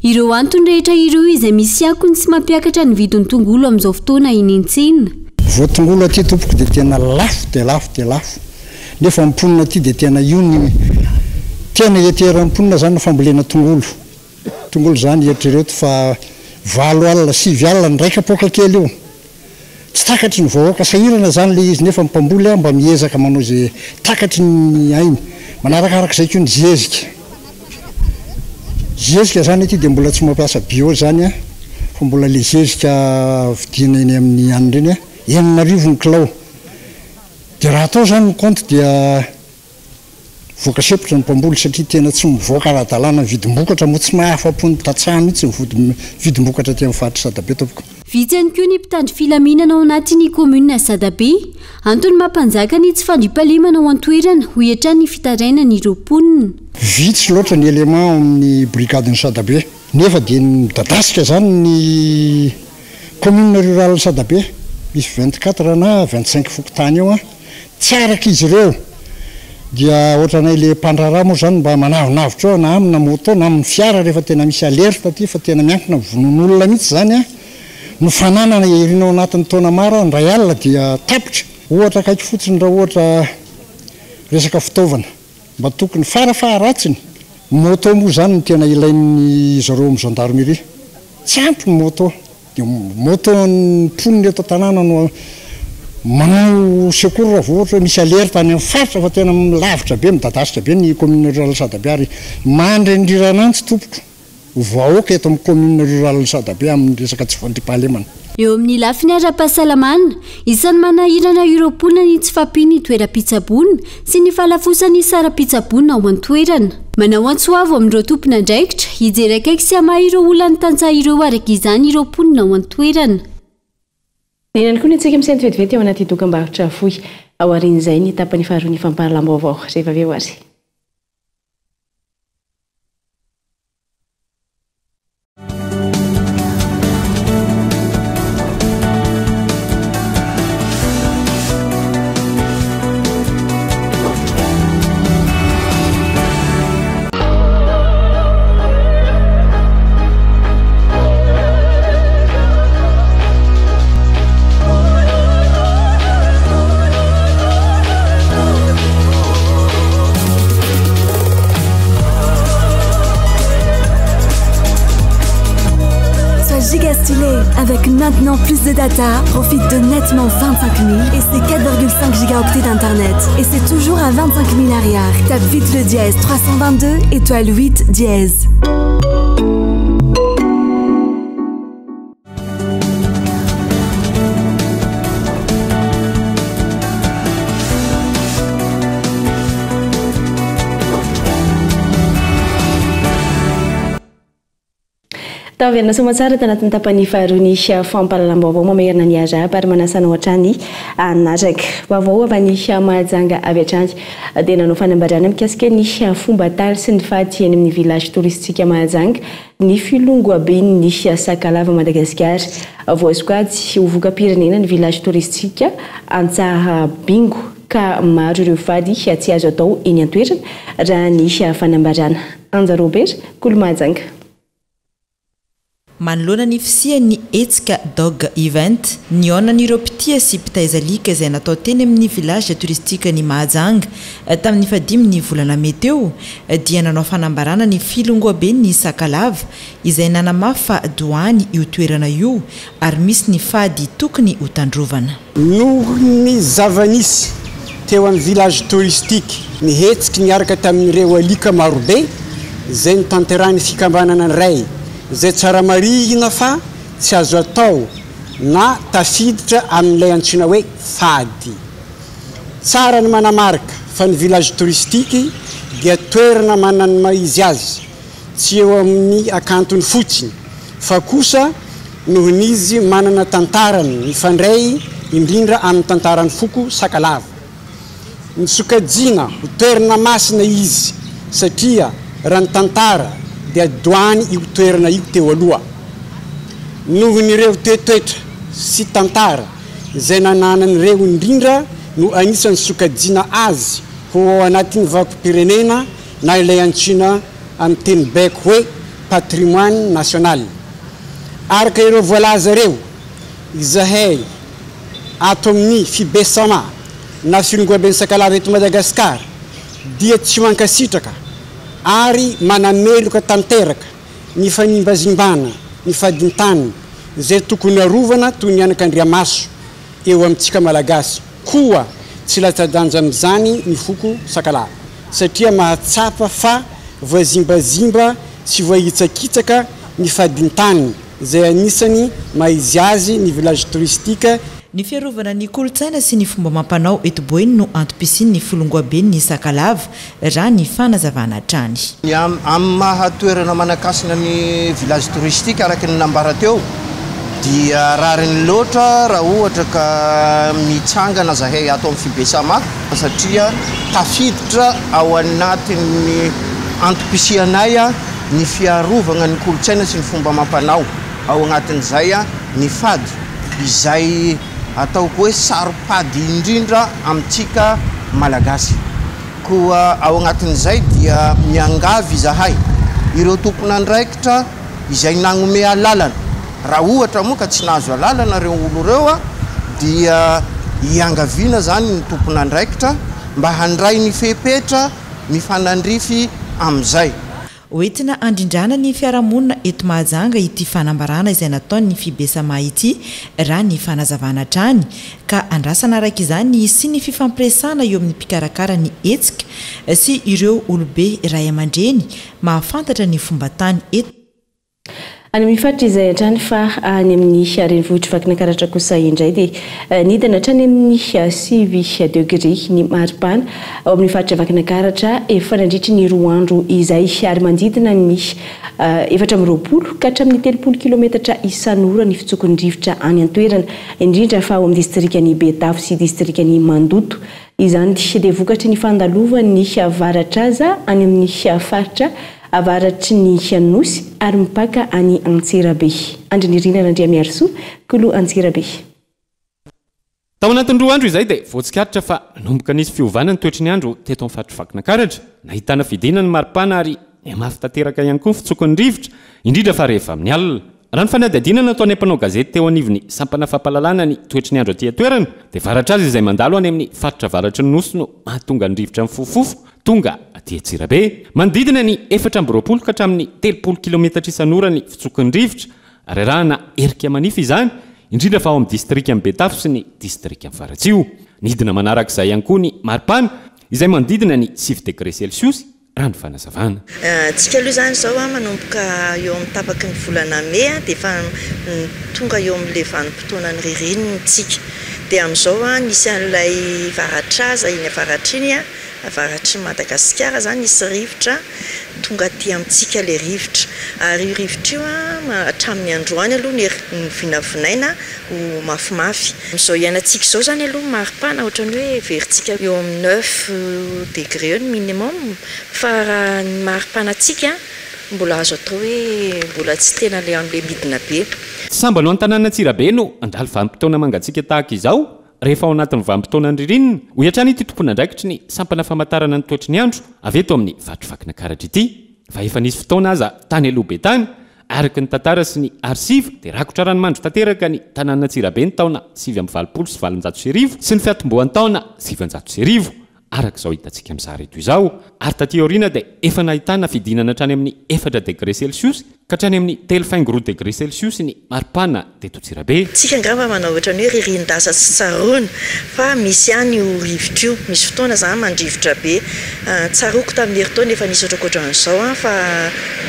Ireo antony rehetra ireo izay misy akony sy mampiakatra ny vidin'ny tongolo amin'izao fotoana eny an-tsena. Voatongolo aty tompoko dia tena lafo dia lafo dia lafo nefa ny mponina aty dia tena io ny tena ieteran'ny mponina zany ny fambolena tongolo, tongolo zany eritrereto fa 8 alina 9 alina ny iray kapoaka kely io. Tsy takatry ny vahoaka sahirana zany le izy nefa ny mpamboly mba miezaka manao ze takatry ny ainy. Manarakarak'izay koa ny zezika. Zezika zany aty dia mbola tsy mampiasa bio zany fa mbola le zezika vidiana eny amin'ny any ireny 6000 ny kilao. Dia raha atao zany ny kaonty dia Voaka sempotra ny mpamboly satria tena tsy mivoaka ara-dalàna ny vidim-bokatra moa tsy mahafa-po ny tantsaha mihitsy ny vidim-bokatra aty amin'ny faritr'i Sadabe tompoko. Vitsy ihany koa ny mpitandro filaminana ao anatin'ny kaominina Sadabe. Antony mampanjaka ny tsy fandriampahalemana ao an-toerana, hoy hatrany ny fitarainan'ireo mponina. Vitsy loatra ny élément ao amin'ny brigadin'i Sadabe nefa dia midadasika izany ny commune rurale Sadabe, misy 24 na 25 fokontany eo. Tsy araka izy ireo dia ohatranay le mpandraharaha moa zany mba manavinavitra eo na amina moto na amin'ny fiara rehefa tena misy alerte aty fa tena miankina amin'ny vonoan'olona mihitsy zany an no fananana irina ao anatin'ny taona maro an indray alina dia tapitra. Ohatra akaiky fotsiny raha ohatra resaka fitaovana mba tokony fara faharatsiny moto moa zany no tena ilain'ny zareo amin'ny gendarmerie tsy ampy ny moto. Dia moto an'ny mponina eto an-tanàna no manao secours raha vao ohatra hoe misy alerte any amin'ny faritra fa tena lavitra be, midadasika be ny commune rurale Sadabe ary mandrendriran'antsy tompoko vahoaka eto amin'ny commune rurale Sadabe amin'ny resaka tsy fandriampahalemana. Eo amin'ny lafiny ara-pahasalamana, isan'ny manahirana ireo mponina ny tsy fahampian'ny toeram-pitsaboana sy ny fahalafosan'ny saram-pitsaboana ao an-toerana. Manao antso avo amin'ireo tompon'andraikitra hijery akaiky sy hamaha ireo olan'ny tantsaha ireo araka izany ireo mponina ao an-toerana. Ny ihany koa ny antsika misento vetivety ao anaty dokambarotra fohy. Aorian'izay ny tapany faharoan'ny fampahalalam-baovao. Rehefa avy eo ary. Sois giga stylé avec maintenant plus de data. Profite de nettement 25 000 et ses 4,5 gigaoctets d'internet. Et c'est toujours à 25 000 arrière. Tape vite le dièse 322 étoile 8 dièse. Taverina soamatsara tanatin'ny tapany faharoa ny fampahalalam-baovao mamerina ny arahaba ary manasa anao hatrany hanaraka. Vaovao avy any Mahajanga avy hatrany dia nanao fanambarana mikasika ny fomba tary sy ny faty eny amin'ny village touristique Mahajanga Ny filongoaben'ny Sakalava Madagasikara. Voasokajy ho voka-pirenena ny village touristique Antsahabingo ka maro ireo fady tsy azo atao eny an-toerana, raha ny fanambarana. Anja Robert, Kolo Mahajanga. Manoloana ny fisian'ny hetsika Dog Event, nihaonan'ireo mpitia sy mpitaiza alika izay natao teny amin'ny village touristique-n'i Mahajanga tamin'ny fahadimin'ny volana mey teo, dia nanao fanambarana ny filongoaben'ny Sakalava izay nanamafy fa doany io toerana io ary misy ny fady tokony hotandrovana. Noho ny zava-nisy teo amin'ny village touristique ny hetsiky niaraka tamin'ireo alika marobe izay notanterahin'ny fikambanana iray izay tsara marihina fa tsy azo atao na tafiditra amin'ilay antsoina hoe fady. Tsara ny manamarika fa ny village touristique dia toerana manana ny maha izy azy, tsy eo amin'ny hakantony fotsiny fa kosa nohon'izy manana tantarany mifandray indrindra amin'ny tantaran'ny foko Sakalava. Nosokajiana ho toerana masina izy satria raha ny tantara dia doany io toerana io teo aloha. Nohon'ireo toetoetra sy tantara izay nananan'ireo indrindra no anisan'ny sokajiana azy ho ao anatin'ny vakom-pirenena na ilay antsoina amin'ny teny baiko hoe patrimoine national. Araka ireo voalaza ireo, izahay ato amin'ny Fibesama na Firongoaben'ny Sakalava eto Madagasikara dia tsy mankasitraka ary manameloka tanteraka ny fanimbazimbana ny fadintany izay tokony arovana toy ny anakandriamaso eo amintsika Malagasy koa tsy latsa-danja amin'izany ny foko Sakalava satria mahatsapa fa voazimbazimba sy voahitsakitsaka ny fadintany izay anisany maha izy azy ny village touristique. Ny fiarovana ny kolontsaina sy ny fomba amam-panao eto Boeny no antom-pisian'ny Folongoaben'ny Sakalava, raha ny fanazavana hatrany. Ny amin'ny maha toerana manan-kasina ny village touristique araka ny nambara teo dia rariny loatra raha ohatra ka mitsangana zahay ato amin'ny Fibesama satria tafiditra ao anatin'ny antom-pisianay ny fiarovagna ny kolontsaina sy ny fomba amam-panao, ao agnatin'izay ny fady izay ataoko hoe saro-pady indrindra amintsika Malagasy. Koa ao agnatin'izay dia miangavy izahay ireo tompon'andraikitra izay nagnome alalana, raha ohatra moa ka tsy nahazo alalana ireo olo ireo dia iangaviana zany ny tompon'andraikitra mba handray ny fepetra mifanandrify amin'izay. Hoentina handrindrana ny fiarahamonina eto Mahajanga ity fanambarana izay nataon'ny Fibesama ity raha ny fanazavana hatrany ka andrasana araka izany ny hisian'ny fifampiresahana eo amin'ny mpikarakara ny hetsika sy ireo olobe ray aman-dreny mahafantatra ny fomban-tany eto Any amin'ny faritra izay hatrany fa any amin'ny renivohitr'i Vakinankaratra kosa indray dia nidina hatrany amin'ny 9 degré ny maripana ao amin'ny faritra Vakinankaratra efa nandritry ny roa andro izay ary manodidina ny 24 ka hatramin'ny 30 kilometatra isan'ora ny fitsokon'ny rivotra any an-toerana indrindra fa ao amin'ny distrikan'i Betafo sy distrikan'i Mandoto. Izany dia vokatry ny fandalovan'ny varatraza any amin'ny faritra avaratry ny Nosy ary mipaka any Antsirabe. Andrinirina Randriamiarisoa, Kolo Antsirabe. Tao anatin'ny roa andro izay dia voatsikaritra fa nanomboka nisy fiovana ny toetry ny andro teto amin'ny faritr'i Vakinankaratra. Nahitana fidinana ny maripana ary nihamafy tanteraka ihany koa ny fitsokan'ny rivotra, indrindra fa rehefa amin'ny alina. Raha ny fanadihadiana nataonay mpanao gazety teo anivon'ny sampana fampahalalana ny toetry ny andro aty an-toerana dia varatra azy izay mandalo any amin'ny faritra avaratry ny Nosy no mahatonga ny rivotra mifofofofo tonga aty Antsirabe. Manodidina ny 24 ka hatramin'ny 30 kilometatra isan'ora ny fitsoky ny rivotra ary arahana erika manify izany, indrindra fa ao amin'ny distrikan'i Betafo sy ny distrikan'i Faratsiho. Nidina manaraka izay ihany koa ny maripana izay manodidina ny 9 degre selsiosy raha ny fanazavana. Antsika aloha izany izao manomboka eo amin'ny tapaky ny volana mey dia efa tonga eo amin'ilay vanim-potoanan'ny ririnina isika. Dia amin'izao nisy an'ilay varatraza iny avaratra iny, avaratr'i Madagasikara izany nisy rivotra tonga aty amintsika ilay rivotra. Ary io rivotra io hatramin'ny androany aloha ny vinavinaina ho mafimafy. Amin'izao iainantsika izao izany aloha ny maripana ohatran'ny hoe heverintsika eo amin'ny neuf degré eo ny minimum fa raha ny maripanantsika mbola azo atao hoe mbola tsy tena ilay amin'ilay midina be. Tsy sambany ho an'ny tanànan'Antsirabe no handalo vanim-potoana mangatsiaka tahaka izao rehefa ao anatin'ny vanim-potoanan'ny ririnina, hoy hatrany ity tompon'andraikitry ny sampana famantarana ny toetry ny andro avy eto amin'ny faritr'i Vakinankaratra ity fa efa nisy fotoana aza tany aloha be tany Araka ny tantara sy ny arsiva dia rakotra ranomandry tanteraka ny tanànan'Antsirabe ny taona 1889 sy ny fiatombohan'ny taona 1900, araka izao hitantsika amin'ny sary eto izao, ary taty aoriana dia efa nahitana fidinana hatrany amin'ny efatra degre selsiosy. ka hatrany amin'ny 3,2 degre celsius ny maripana teto Antsirabe. Tsika angamba manao ohatran'ny hoe ririn-dasa tsy tsaroana fa misy ihany io rivotra io, misy fotoana zany mandrivotra be, tsaroako tamin'ny herintaona efa nisy ohatrohatran'izao an fa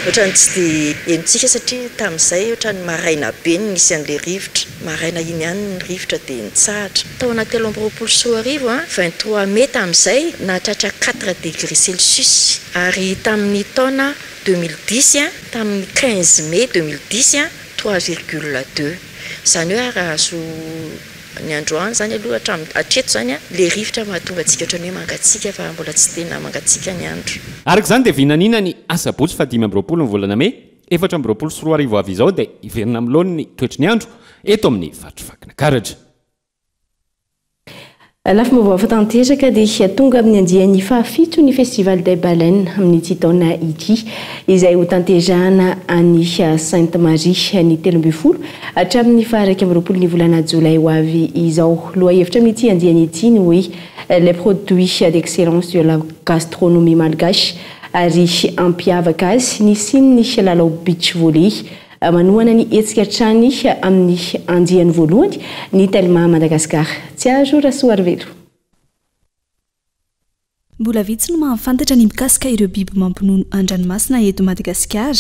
ohatran'ny tsy dia henontsika satria tamin'izay ohatran'ny maraina be no nisy an'ilay rivotra, maraina iny ihany ny rivotra dia nitsahatra. Taona 2023 an, 23 mai tamin'izay nahatratra quatre degré celsius ary tamin'ny taona 2010 an, tamin'ny 15 mai 2010 an, 3,2. Izany hoe raha azo ny androany izany aloha hatramin'ny hatreto izany an, ilay rivotra mahatonga antsika ohatran'ny hoe mangatsiaka fa mbola tsy tena mangatsiaka ny andro. Araka izany dia vinaniana ny asabotsy faha 25 ny volana mey 2024 avy izao dia hiverina amin'ny laoniny ny toetry ny andro eto amin'ny faritr'i Vakinankaratra. Lafim-baovao hafa tanteraka dia tonga amin'ny andiany fahafito ny Festival des Baleines amin'ity taona ity, izay hotanterahana any Sainte Marie ny 13 hatramin'ny faha 21 ny volana jolay ho avy izao. Lohahevitra amin'ity andiany ity ny hoe Les produits d'excellence de la gastronomie malgache ary hampiavaka azy ny hisian'ny lalao beach volley Manohana ny hetsika hatrany amin'ny andiany voalohany ny Telma Madagascar. Tsiaro Rasoarivelo. Mbola vitsy no mahafantatra ny mikasika ireo biby mampinono an-dranomasina eto Madagasikara.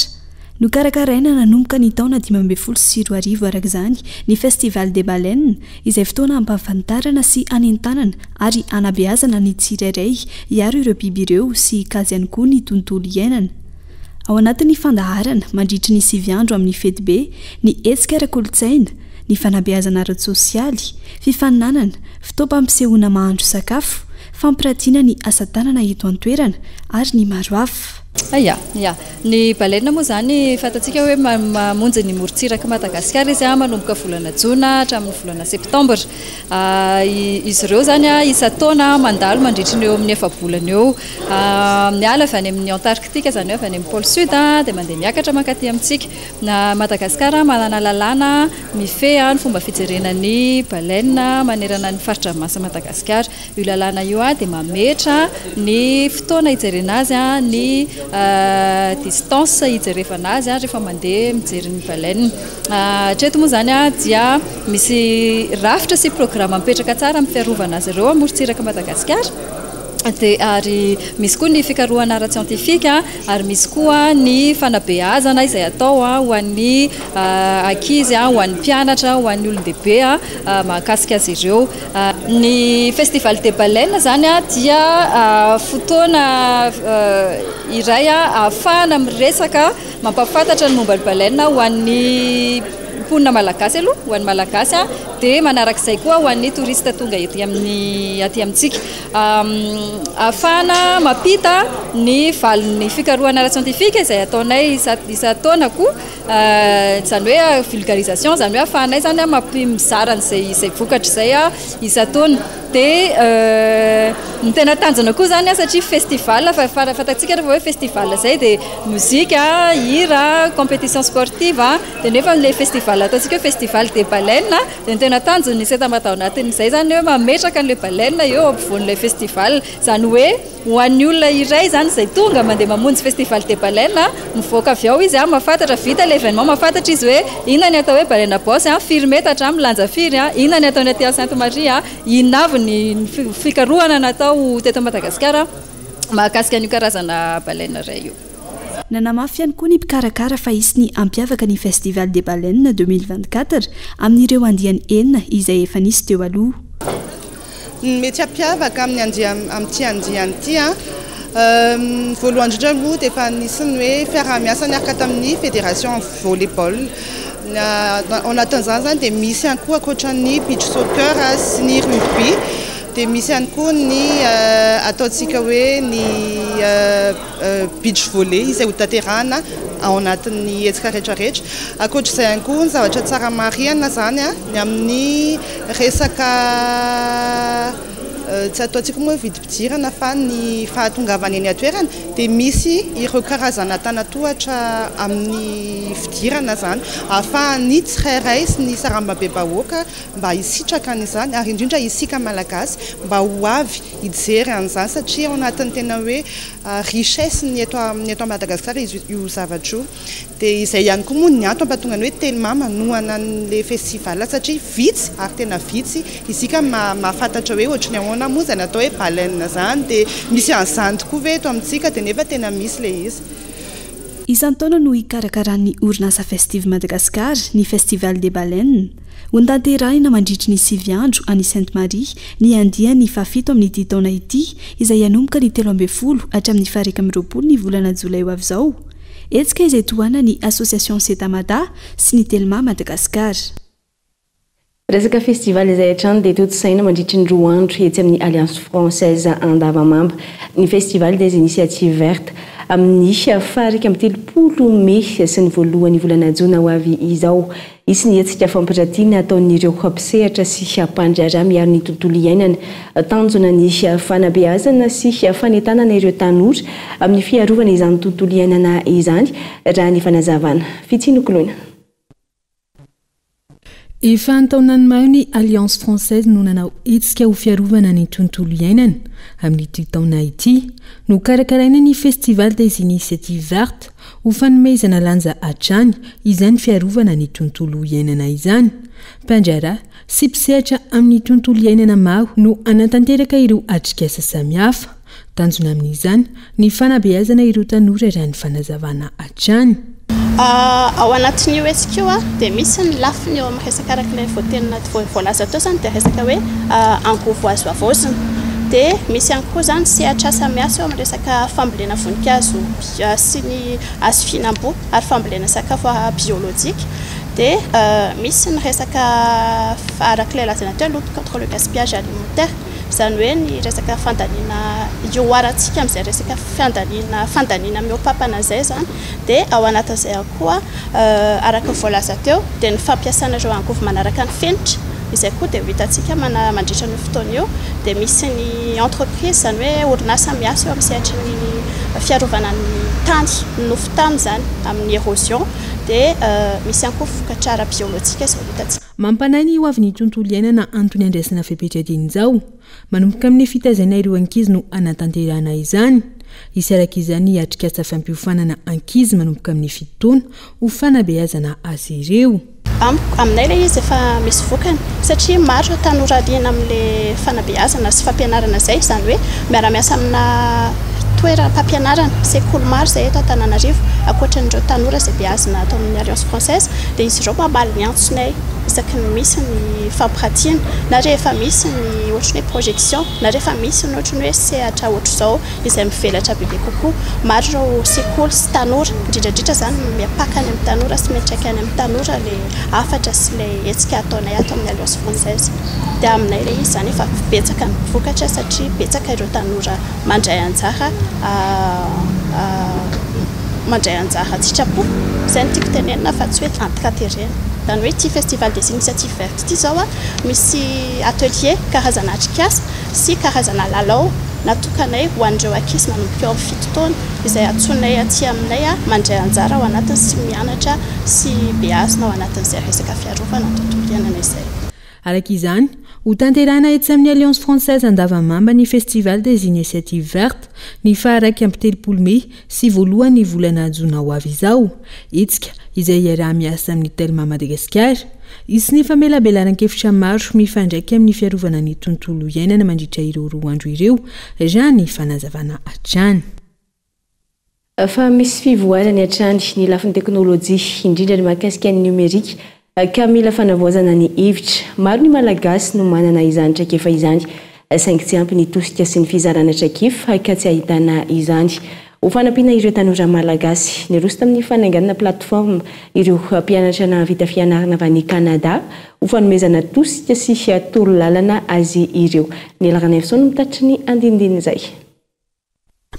Nokarakaraina nanomboka ny taona 2015 araka izany ny Festival des Baleines izay fotoana hampahafantarana sy hanentanana ary hanabeazana ny tsirairay hiaro ireo biby ireo sy hikajy ihany koa ny tontolo iainana. Ao anatin'ny fandaharana, mandritry ny sivy andro amin'ny fetibe, ny hetsika ara-kolontsaina, ny fanabeazana ara-tsosialy, fifaninanana, fotoam-pampisehoana mahandro sakafo, fampiratiana ny asa tanana eto an-toerana, ary ny maro hafa. Ya, ya. Ny baleine moa izany fantatsika hoe mamonjy ny morontsirak'i Madagasikara izy manomboka volana jona hatramin'ny volana septambra. Izy ireo izany isan-taona mandalo mandritry ny eo amin'ny efa-bolana eo. Miala avy any amin'ny Antarctique, izany hoe avy any amin'ny pôle sud, dia mandeha miakatra mankaty amintsika. Madagasikara manana lalàna mifehy ny fomba fijerena ny baleine manerana ny fari-dranomasin'i Madagasikara. Io lalàna io dia mametra ny fotoana hijerena azy, ny distance hijerevana azy rehefa mandeha mijery ny baleine. Hatreto moa izany dia misy rafitra sy programa mipetraka tsara amin'ny fiarovana azy ireo amorontsirak'i Madagasikara. Dia ary misy koa ny fikarohana ara-tsiantifika ary misy koa ny fanabeazana izay atao ho an'ny ankizy, ho an'ny mpianatra, ho an'ny olon-dehibe mahakasika azy ireo. Ny Festival des Baleines izany dia fotoana iray ahafahana miresaka, mampahafantatra ny momba ny baleine ho an'ny mponina malagasy aloha, ho an'ny malagasy, dia manarak'izay koa ho an'ny touriste tonga ety amin'ny aty amintsika. Ahafahana mampita ny valin'ny fikarohana ara-tsiantifika izay ataonay isan-taona koa, izany hoe vulgarisation, izany hoe ahafahanay izany mampi- mizara an'izay izay vokatra izay isan-taona. Dia ny tena tanjona koa izany satria festival, fa fantatsika rehefa hoe festival izay dia mozika, hira, compétition sportive, dia nefa ilay festival ataontsika hoe festival des baleines dia ny tena tanjon'ny Setamada ao anatin'izay izany hoe mametraka an'ilay baleine eo ampovoan'ilay festival. Izany hoe ho an'ny olona iray izany izay tonga mandeha mamonjy festival des baleines, mivoaka avy ao izy, mahafantatra, vita ilay événement, mahafantatra izy hoe inona ny atao hoe baleine à bosse, firy metatra, milanja firy, inona ny ataony aty Sainte Marie, inona avy ny fikarohana natao teto Madagasikara mahakasika an'io karazana baleine iray io. Nanamafy ihany koa ny mpikarakara fa hisy ny hampiavaka ny Festival des Baleines 2024 amin'ireo andiany enina izay efa nisy teo aloha. Ny mety hampiavaka amin'ny andiany amin'ity andiany ity an, voalohany indrindra aloha dia efa nisy ny hoe fiaraha-miasa niaraka tamin'ny fédération volley-ball. Ao anatin'izany izany dia misy ihany koa ankoatra ny beach soccer sy ny rugby dia misy ihany koa ny ataontsika hoe ny beach volley izay hotanterahana ao anatin'ny hetsika rehetra rehetra. Ankoatra izay ihany koa ny zavatra tsara marihana izany ny amin'ny resaka Tsy ataontsika moa hoe vidim-pidirana fa ny fahatongavana eny an-toerana dia misy ireo karazana antanatohatra amin'ny fidirana izany ahafahan'ny tsirairay sy ny sarambabem-bahoaka mba hisitraka an'izany ary indrindra isika Malagasy mba ho avy hijery an'izany satria ao anatin'ny tena hoe richesse ny eto ny eto Madagasikara izy io zavatra io. Dia izay ihany koa moa ny antony mampatonga ny hoe Telma manohana an'ilay festival satria vitsy ary tena vitsy isika mahafantatra hoe ohatry ny ahoana moa izany atao hoe baleine izany dia misy an'izany tokoa ve eto amintsika dia nefa tena misy ilay izy. Isan-taona no hikarakaran'ny orinasa Festive Madagascar ny Festival des Baleines. Hotanterahina mandritry ny sivy andro any Sainte Marie ny andiany fahafito amin'ity taona ity izay hanomboka ny 13 hatramin'ny faha-21 ny volana jolay ho avy izao. Hetsika izay tohanan'ny Association Cetamada sy ny Telma Madagascar. Resaka festival izay hatrany dia tontosaina mandritry ny roa andro etsy amin'ny Alliance Française Andavamamba ny Festival des Initiatives Vertes amin'ny faha-31 mey sy ny voalohan'ny volana jona ho avy izao. Hisy ny hetsika fampiratiana hataon'ireo mpisehatra sy mpandraharaha miaro ny tontolo iainana. Tanjona ny fanabeazana sy fanentanana ireo tanora amin'ny fiarovana izany tontolo iainana izany, raha ny fanazavana. Fitsinokoloina. Efa an-taonany maro ny Alliance Française no nanao hetsika ho fiarovana ny tontolo iainana. Amin'ity taona ity, nokarakaraina ny Festival des Initiatives Vertes ho fanomezana lanja hatrany izany fiarovana ny tontolo iainana izany. Mpandraharaha sy mpisehatra amin'ny tontolo iainana maro no hanatanteraka ireo atrikasa samihafa. Tanjona amin'izany ny fanabeazana ireo tanora raha ny fanazavana hatrany. Ao anatin'io hetsika io dia misy ny lafiny eo amin'ny resaka araka ilay voatenina voalaza teo izany dia resaka hoe angovo azo havaozina. Dia misy ihany koa izany sehatr'asa miasa eo amin'ny resaka fambolena voninkazo sy ny hazo fihinam-boa ary fambolena sakafo biolojika. Dia misy ny resaka araka ilay lazaina teo lutte contre le gaspillage alimentaire, izany hoe ny resaka fandaniana ihoarantsika amin'izay resaka fandaniana fandaniana mihoa-pampana izay izany. Dia ao anatin'izay ihany koa araka ny voalaza teo dia ny fampiasana ireo angovo manaraka ny fenitra, izay koa dia ho hitantsika mandritra an'io fotoana io. Dia misy ny entreprise, izany hoe orinasa miasa eo amin'ny sehatry ny fiarovana ny tany, ny nofon-tany izany amin'ny érosion. Dia misy ihany koa vokatra ara-biolojika izay ho hitantsika. Mampanahy ny hoavin'ny tontolo iainana antony andraisana fepetra dieny izao. Manomboka amin'ny fitaizana ireo ankizy no hanatanterahana izany. Hisy araka izany ny atrikasa fampiofanana ankizy manomboka amin'ny fito taona ho fanabeazana azy ireo. Amiko, aminay ilay izy efa misy vokany satria maro ireo tanora liana amin'ilay fanabeazana sy fampianarana izay, izany hoe miara-miasa amina toeram-pampianarana, sekoly maro izay eto Antananarivo, ankoatran'ireo tanora izay beazina ato amin'ny Alliance Française, dia izy ireo mamaly ny antsonay isaky ny misy ny fampiratiana na rehefa misy ny ohatran'ny hoe projection na rehefa misy ny ohatran'ny hoe sehatra ohatr'izao izay mivelatra bebe kokoa. Maro ireo sekoly sy tanora, indrindra indrindra izany miampaka any amin'ny tanora sy miantraika any amin'ny tanora ilay hafatra sy ilay hetsika ataonay ato amin'ny Alliance Française. Dia aminay ilay izy izany efa betsaka ny vokatra satria betsaka ireo tanora mandray anjara mandray anjara an-tsitrapo, izay no tiako tenenina fa tsy hoe antin-katerena. Izany hoe ity Festival des Initiatives Vertes ity izao misy atelier karazana atrikasa sy karazana lalao natokanay ho an'ireo ankizy manomboka eo amin'ny fito taona izay antsoinay aty aminay mandray anjara ao anatiny sy mianatra sy beazina ao anatin'izay resaka fiarovana ny tontolo iainana izay. Araka izany, hotanterahina etsy amin'ny Alliance Française Andavamamba ny Festival des Initiatives Vertes ny faha-31 mey sy voalohan'ny volana jona ho avy izao. Hetsika izay iaraha-miasa amin'ny Telma Madagasikara. Hisy ny famelabelaran-kevitra maro mifandraika amin'ny fiarovana ny tontolo iainana mandritra ireo roa andro ireo, raha ny fanazavana hatrany. Fa misy fivoarany hatrany ny lafiny teknolojia, indrindra ny mahakasika ny nomerika, ka mila fanavaozana ny hevitra. Maro ny Malagasy no manana izany traikefa izany, saingy tsy ampy ny tosika sy ny fizarana traikefa ka tsy ahitana izany. Ho fanampiana ireo tanora Malagasy, niroso tamin'ny fananganana plateforme ireo mpianatra nahavita fianarana avy any Canada ho fanomezana tosika sy torolalana azy ireo. Nela Ranaivoson no mitatitra ny andinindin'izay.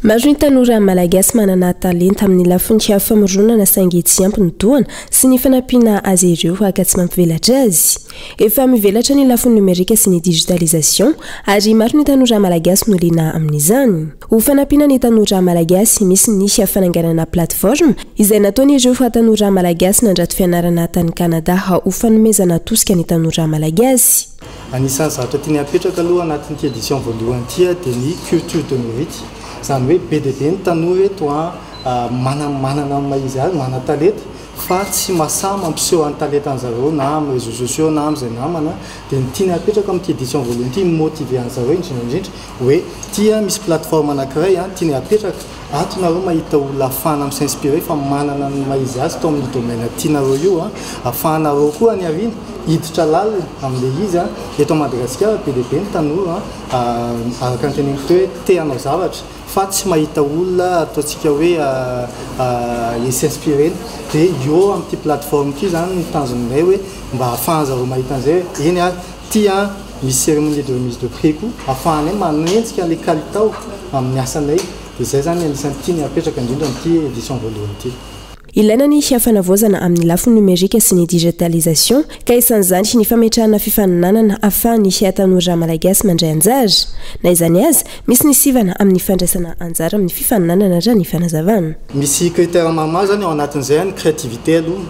Maro ny tanora malagasy manana talenta amin'ny lafiny famoronana saingy tsy ampy ny tohana sy ny fanampiana azy ireo ka tsy mampivelatra azy. Efa mivelatra ny lafiny nomerika sy ny digitalisation ary maro ny tanora malagasy no liana amin'izany. Ho fanampiana ny tanora malagasy, misy ny fananganana plateforme izay nataon'ireo tanora malagasy nandrato fianarana tany Canada ho fanomezana tosika ny tanora malagasy. Anisan'ny zavatra tiany hapetraka aloha anatin'ity édition voalohany ity dia ny culture de mérite. Izany hoe be dia be ny tanora eto manana ny maha izy azy, manan-talenta fa tsy mahasahy mampiseho an'ny talentan-dry zareo na amin'ny réseaux sociaux na amin'izay namana. Dia ny tiany hapetraka amin'ity édition voalohany ity, mi-motiver an-dry zareo indrindra indrindra hoe ity misy plateforme anankiray tiany hapetraka, ato nareo mahita olona ahafahana mi-s'inspirer fa manana ny maha izy azy tao amin'ny domaine tianareo io, ahafahanareo koa any aoriana hiditra lalina amin'ilay izy. Eto Madagasikara be dia be ny tanora araka ny teneniko teo hoe te hanao zavatra fa tsy mahita olona ataontsika hoe hi-s'inspirer-na. Dia eo amin'ity plateforme ity izany ny tanjonay hoe mba ahafahan'zareo mahita an'izay hoe eny ary ity an, misy cérémonie de remise de prix koa ahafahanay manenjika an'ilay kalitao amin'ny asanay. Dia izay izany anisan'ny tiany hapetraka indrindra amin'ity édition voalohany ity. Ilaina ny fanavaozana amin'ny lafiny nomerika sy ny digitalisation ka isan'izany ny fametrahana fifaninanana ahafahan'ny tanora malagasy mandray anjara. Na izany aza, misy ny sivana amin'ny fandraisana anjara amin'ny fifaninanana raha ny fanazavana. Misy critère maromaro izany ao anatin'izay, ny créativité aloha,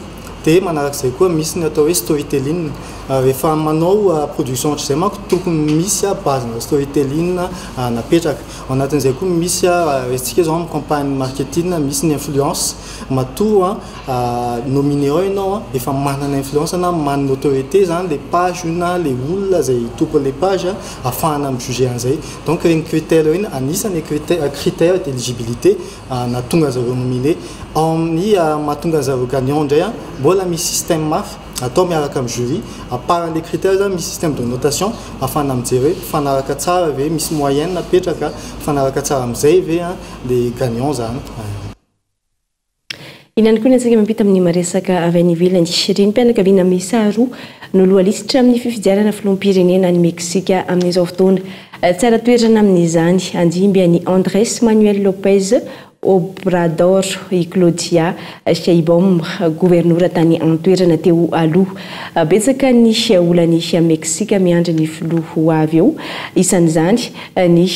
dia manarak'izay koa misy ny atao hoe storytelling. Rehefa manao production ohatr'izay manko tokony misy base-na storytelling napetraka. Ao anatin'izay koa misy, raisitsika izao amin'ny campagne marketing, misy ny influence, matoa nominé ao ianao efa manana influence na manana autorité izany ilay page io na ilay olona izay tompon'ilay page ahafahana mi-juger an'izay. Donc ireny critères ireny anisan'ny critères d'éligibilité nahatonga an'zareo nominé. Ao amin'ny mahatonga an'zareo gagnant indray mbola misy système hafa. Atao miaraka amin'ny jury. À part an'ilay critère zany misy système de notation ahafahana mijery hoe mifanaraka tsara ve, misy moyenne apetraka, mifanaraka tsara amin'izay ve le gagnant zany. Iny ihany koa ny antsika mampita amin'ny maresaka avy any ivelany. Renim-pianakaviana miisa roa no lohalisitra amin'ny fifidianana filoham-pirenena any Meksika amin'izao fotoana. Tsara toerana amin'izany handimby an'i Andrés Manuel López Obrador i Claudia Sheinbaum, governora tany an-toerana teo aloha. Betsaka ny olan'i Meksika miandry ny filoha ho avy eo, isan'izany ny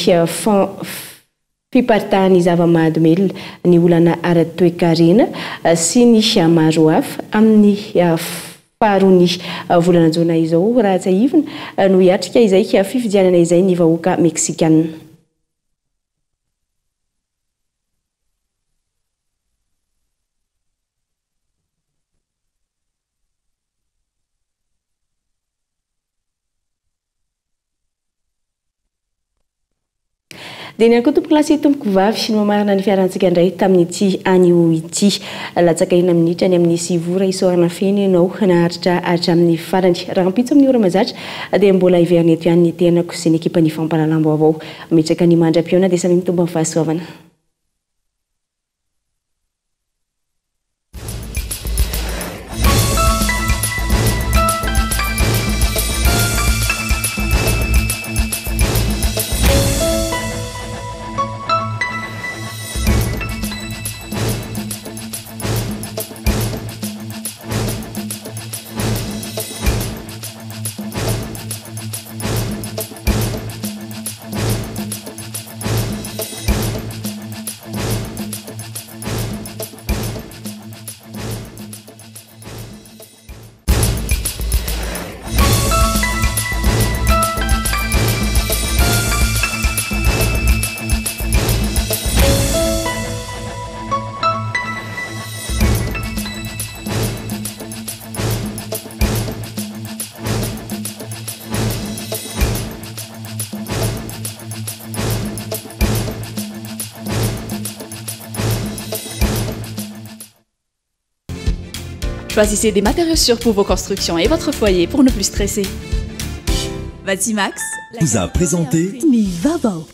fiparitahan'ny zava-mahadomelina, ny olana ara-toekarena sy ny maro hafa. Amin'ny faharoan'ny volana jona izao, raha tsiahivina, no hiatrika izay fifidianana izay ny vahoaka Meksikana. Dia ny ankoho tompoko lahy sy tompoko vavy no mamarana ny fiarantsika indray tamin'ity anio ity. Latsaka enina minitra any amin'ny sivy ora isaorana feno ianao naharitra hatramin'ny farany. Rahampitso amin'ny ora mazatra dia mbola hiverina eto ihany ny tenako sy ny ekipan'ny fampahalalam-baovao. Mitraka ny mandra-pihaona dia samia mitombo amin'ny fahasoavana. Choisissez des matériaux sûrs pour vos constructions et votre foyer pour ne plus stresser. Batimax vous a présenté Mi Vavao.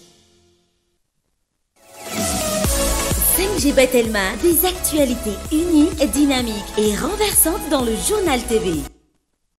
5G Batelma, des actualités uniques, dynamiques et renversantes dans le journal TV.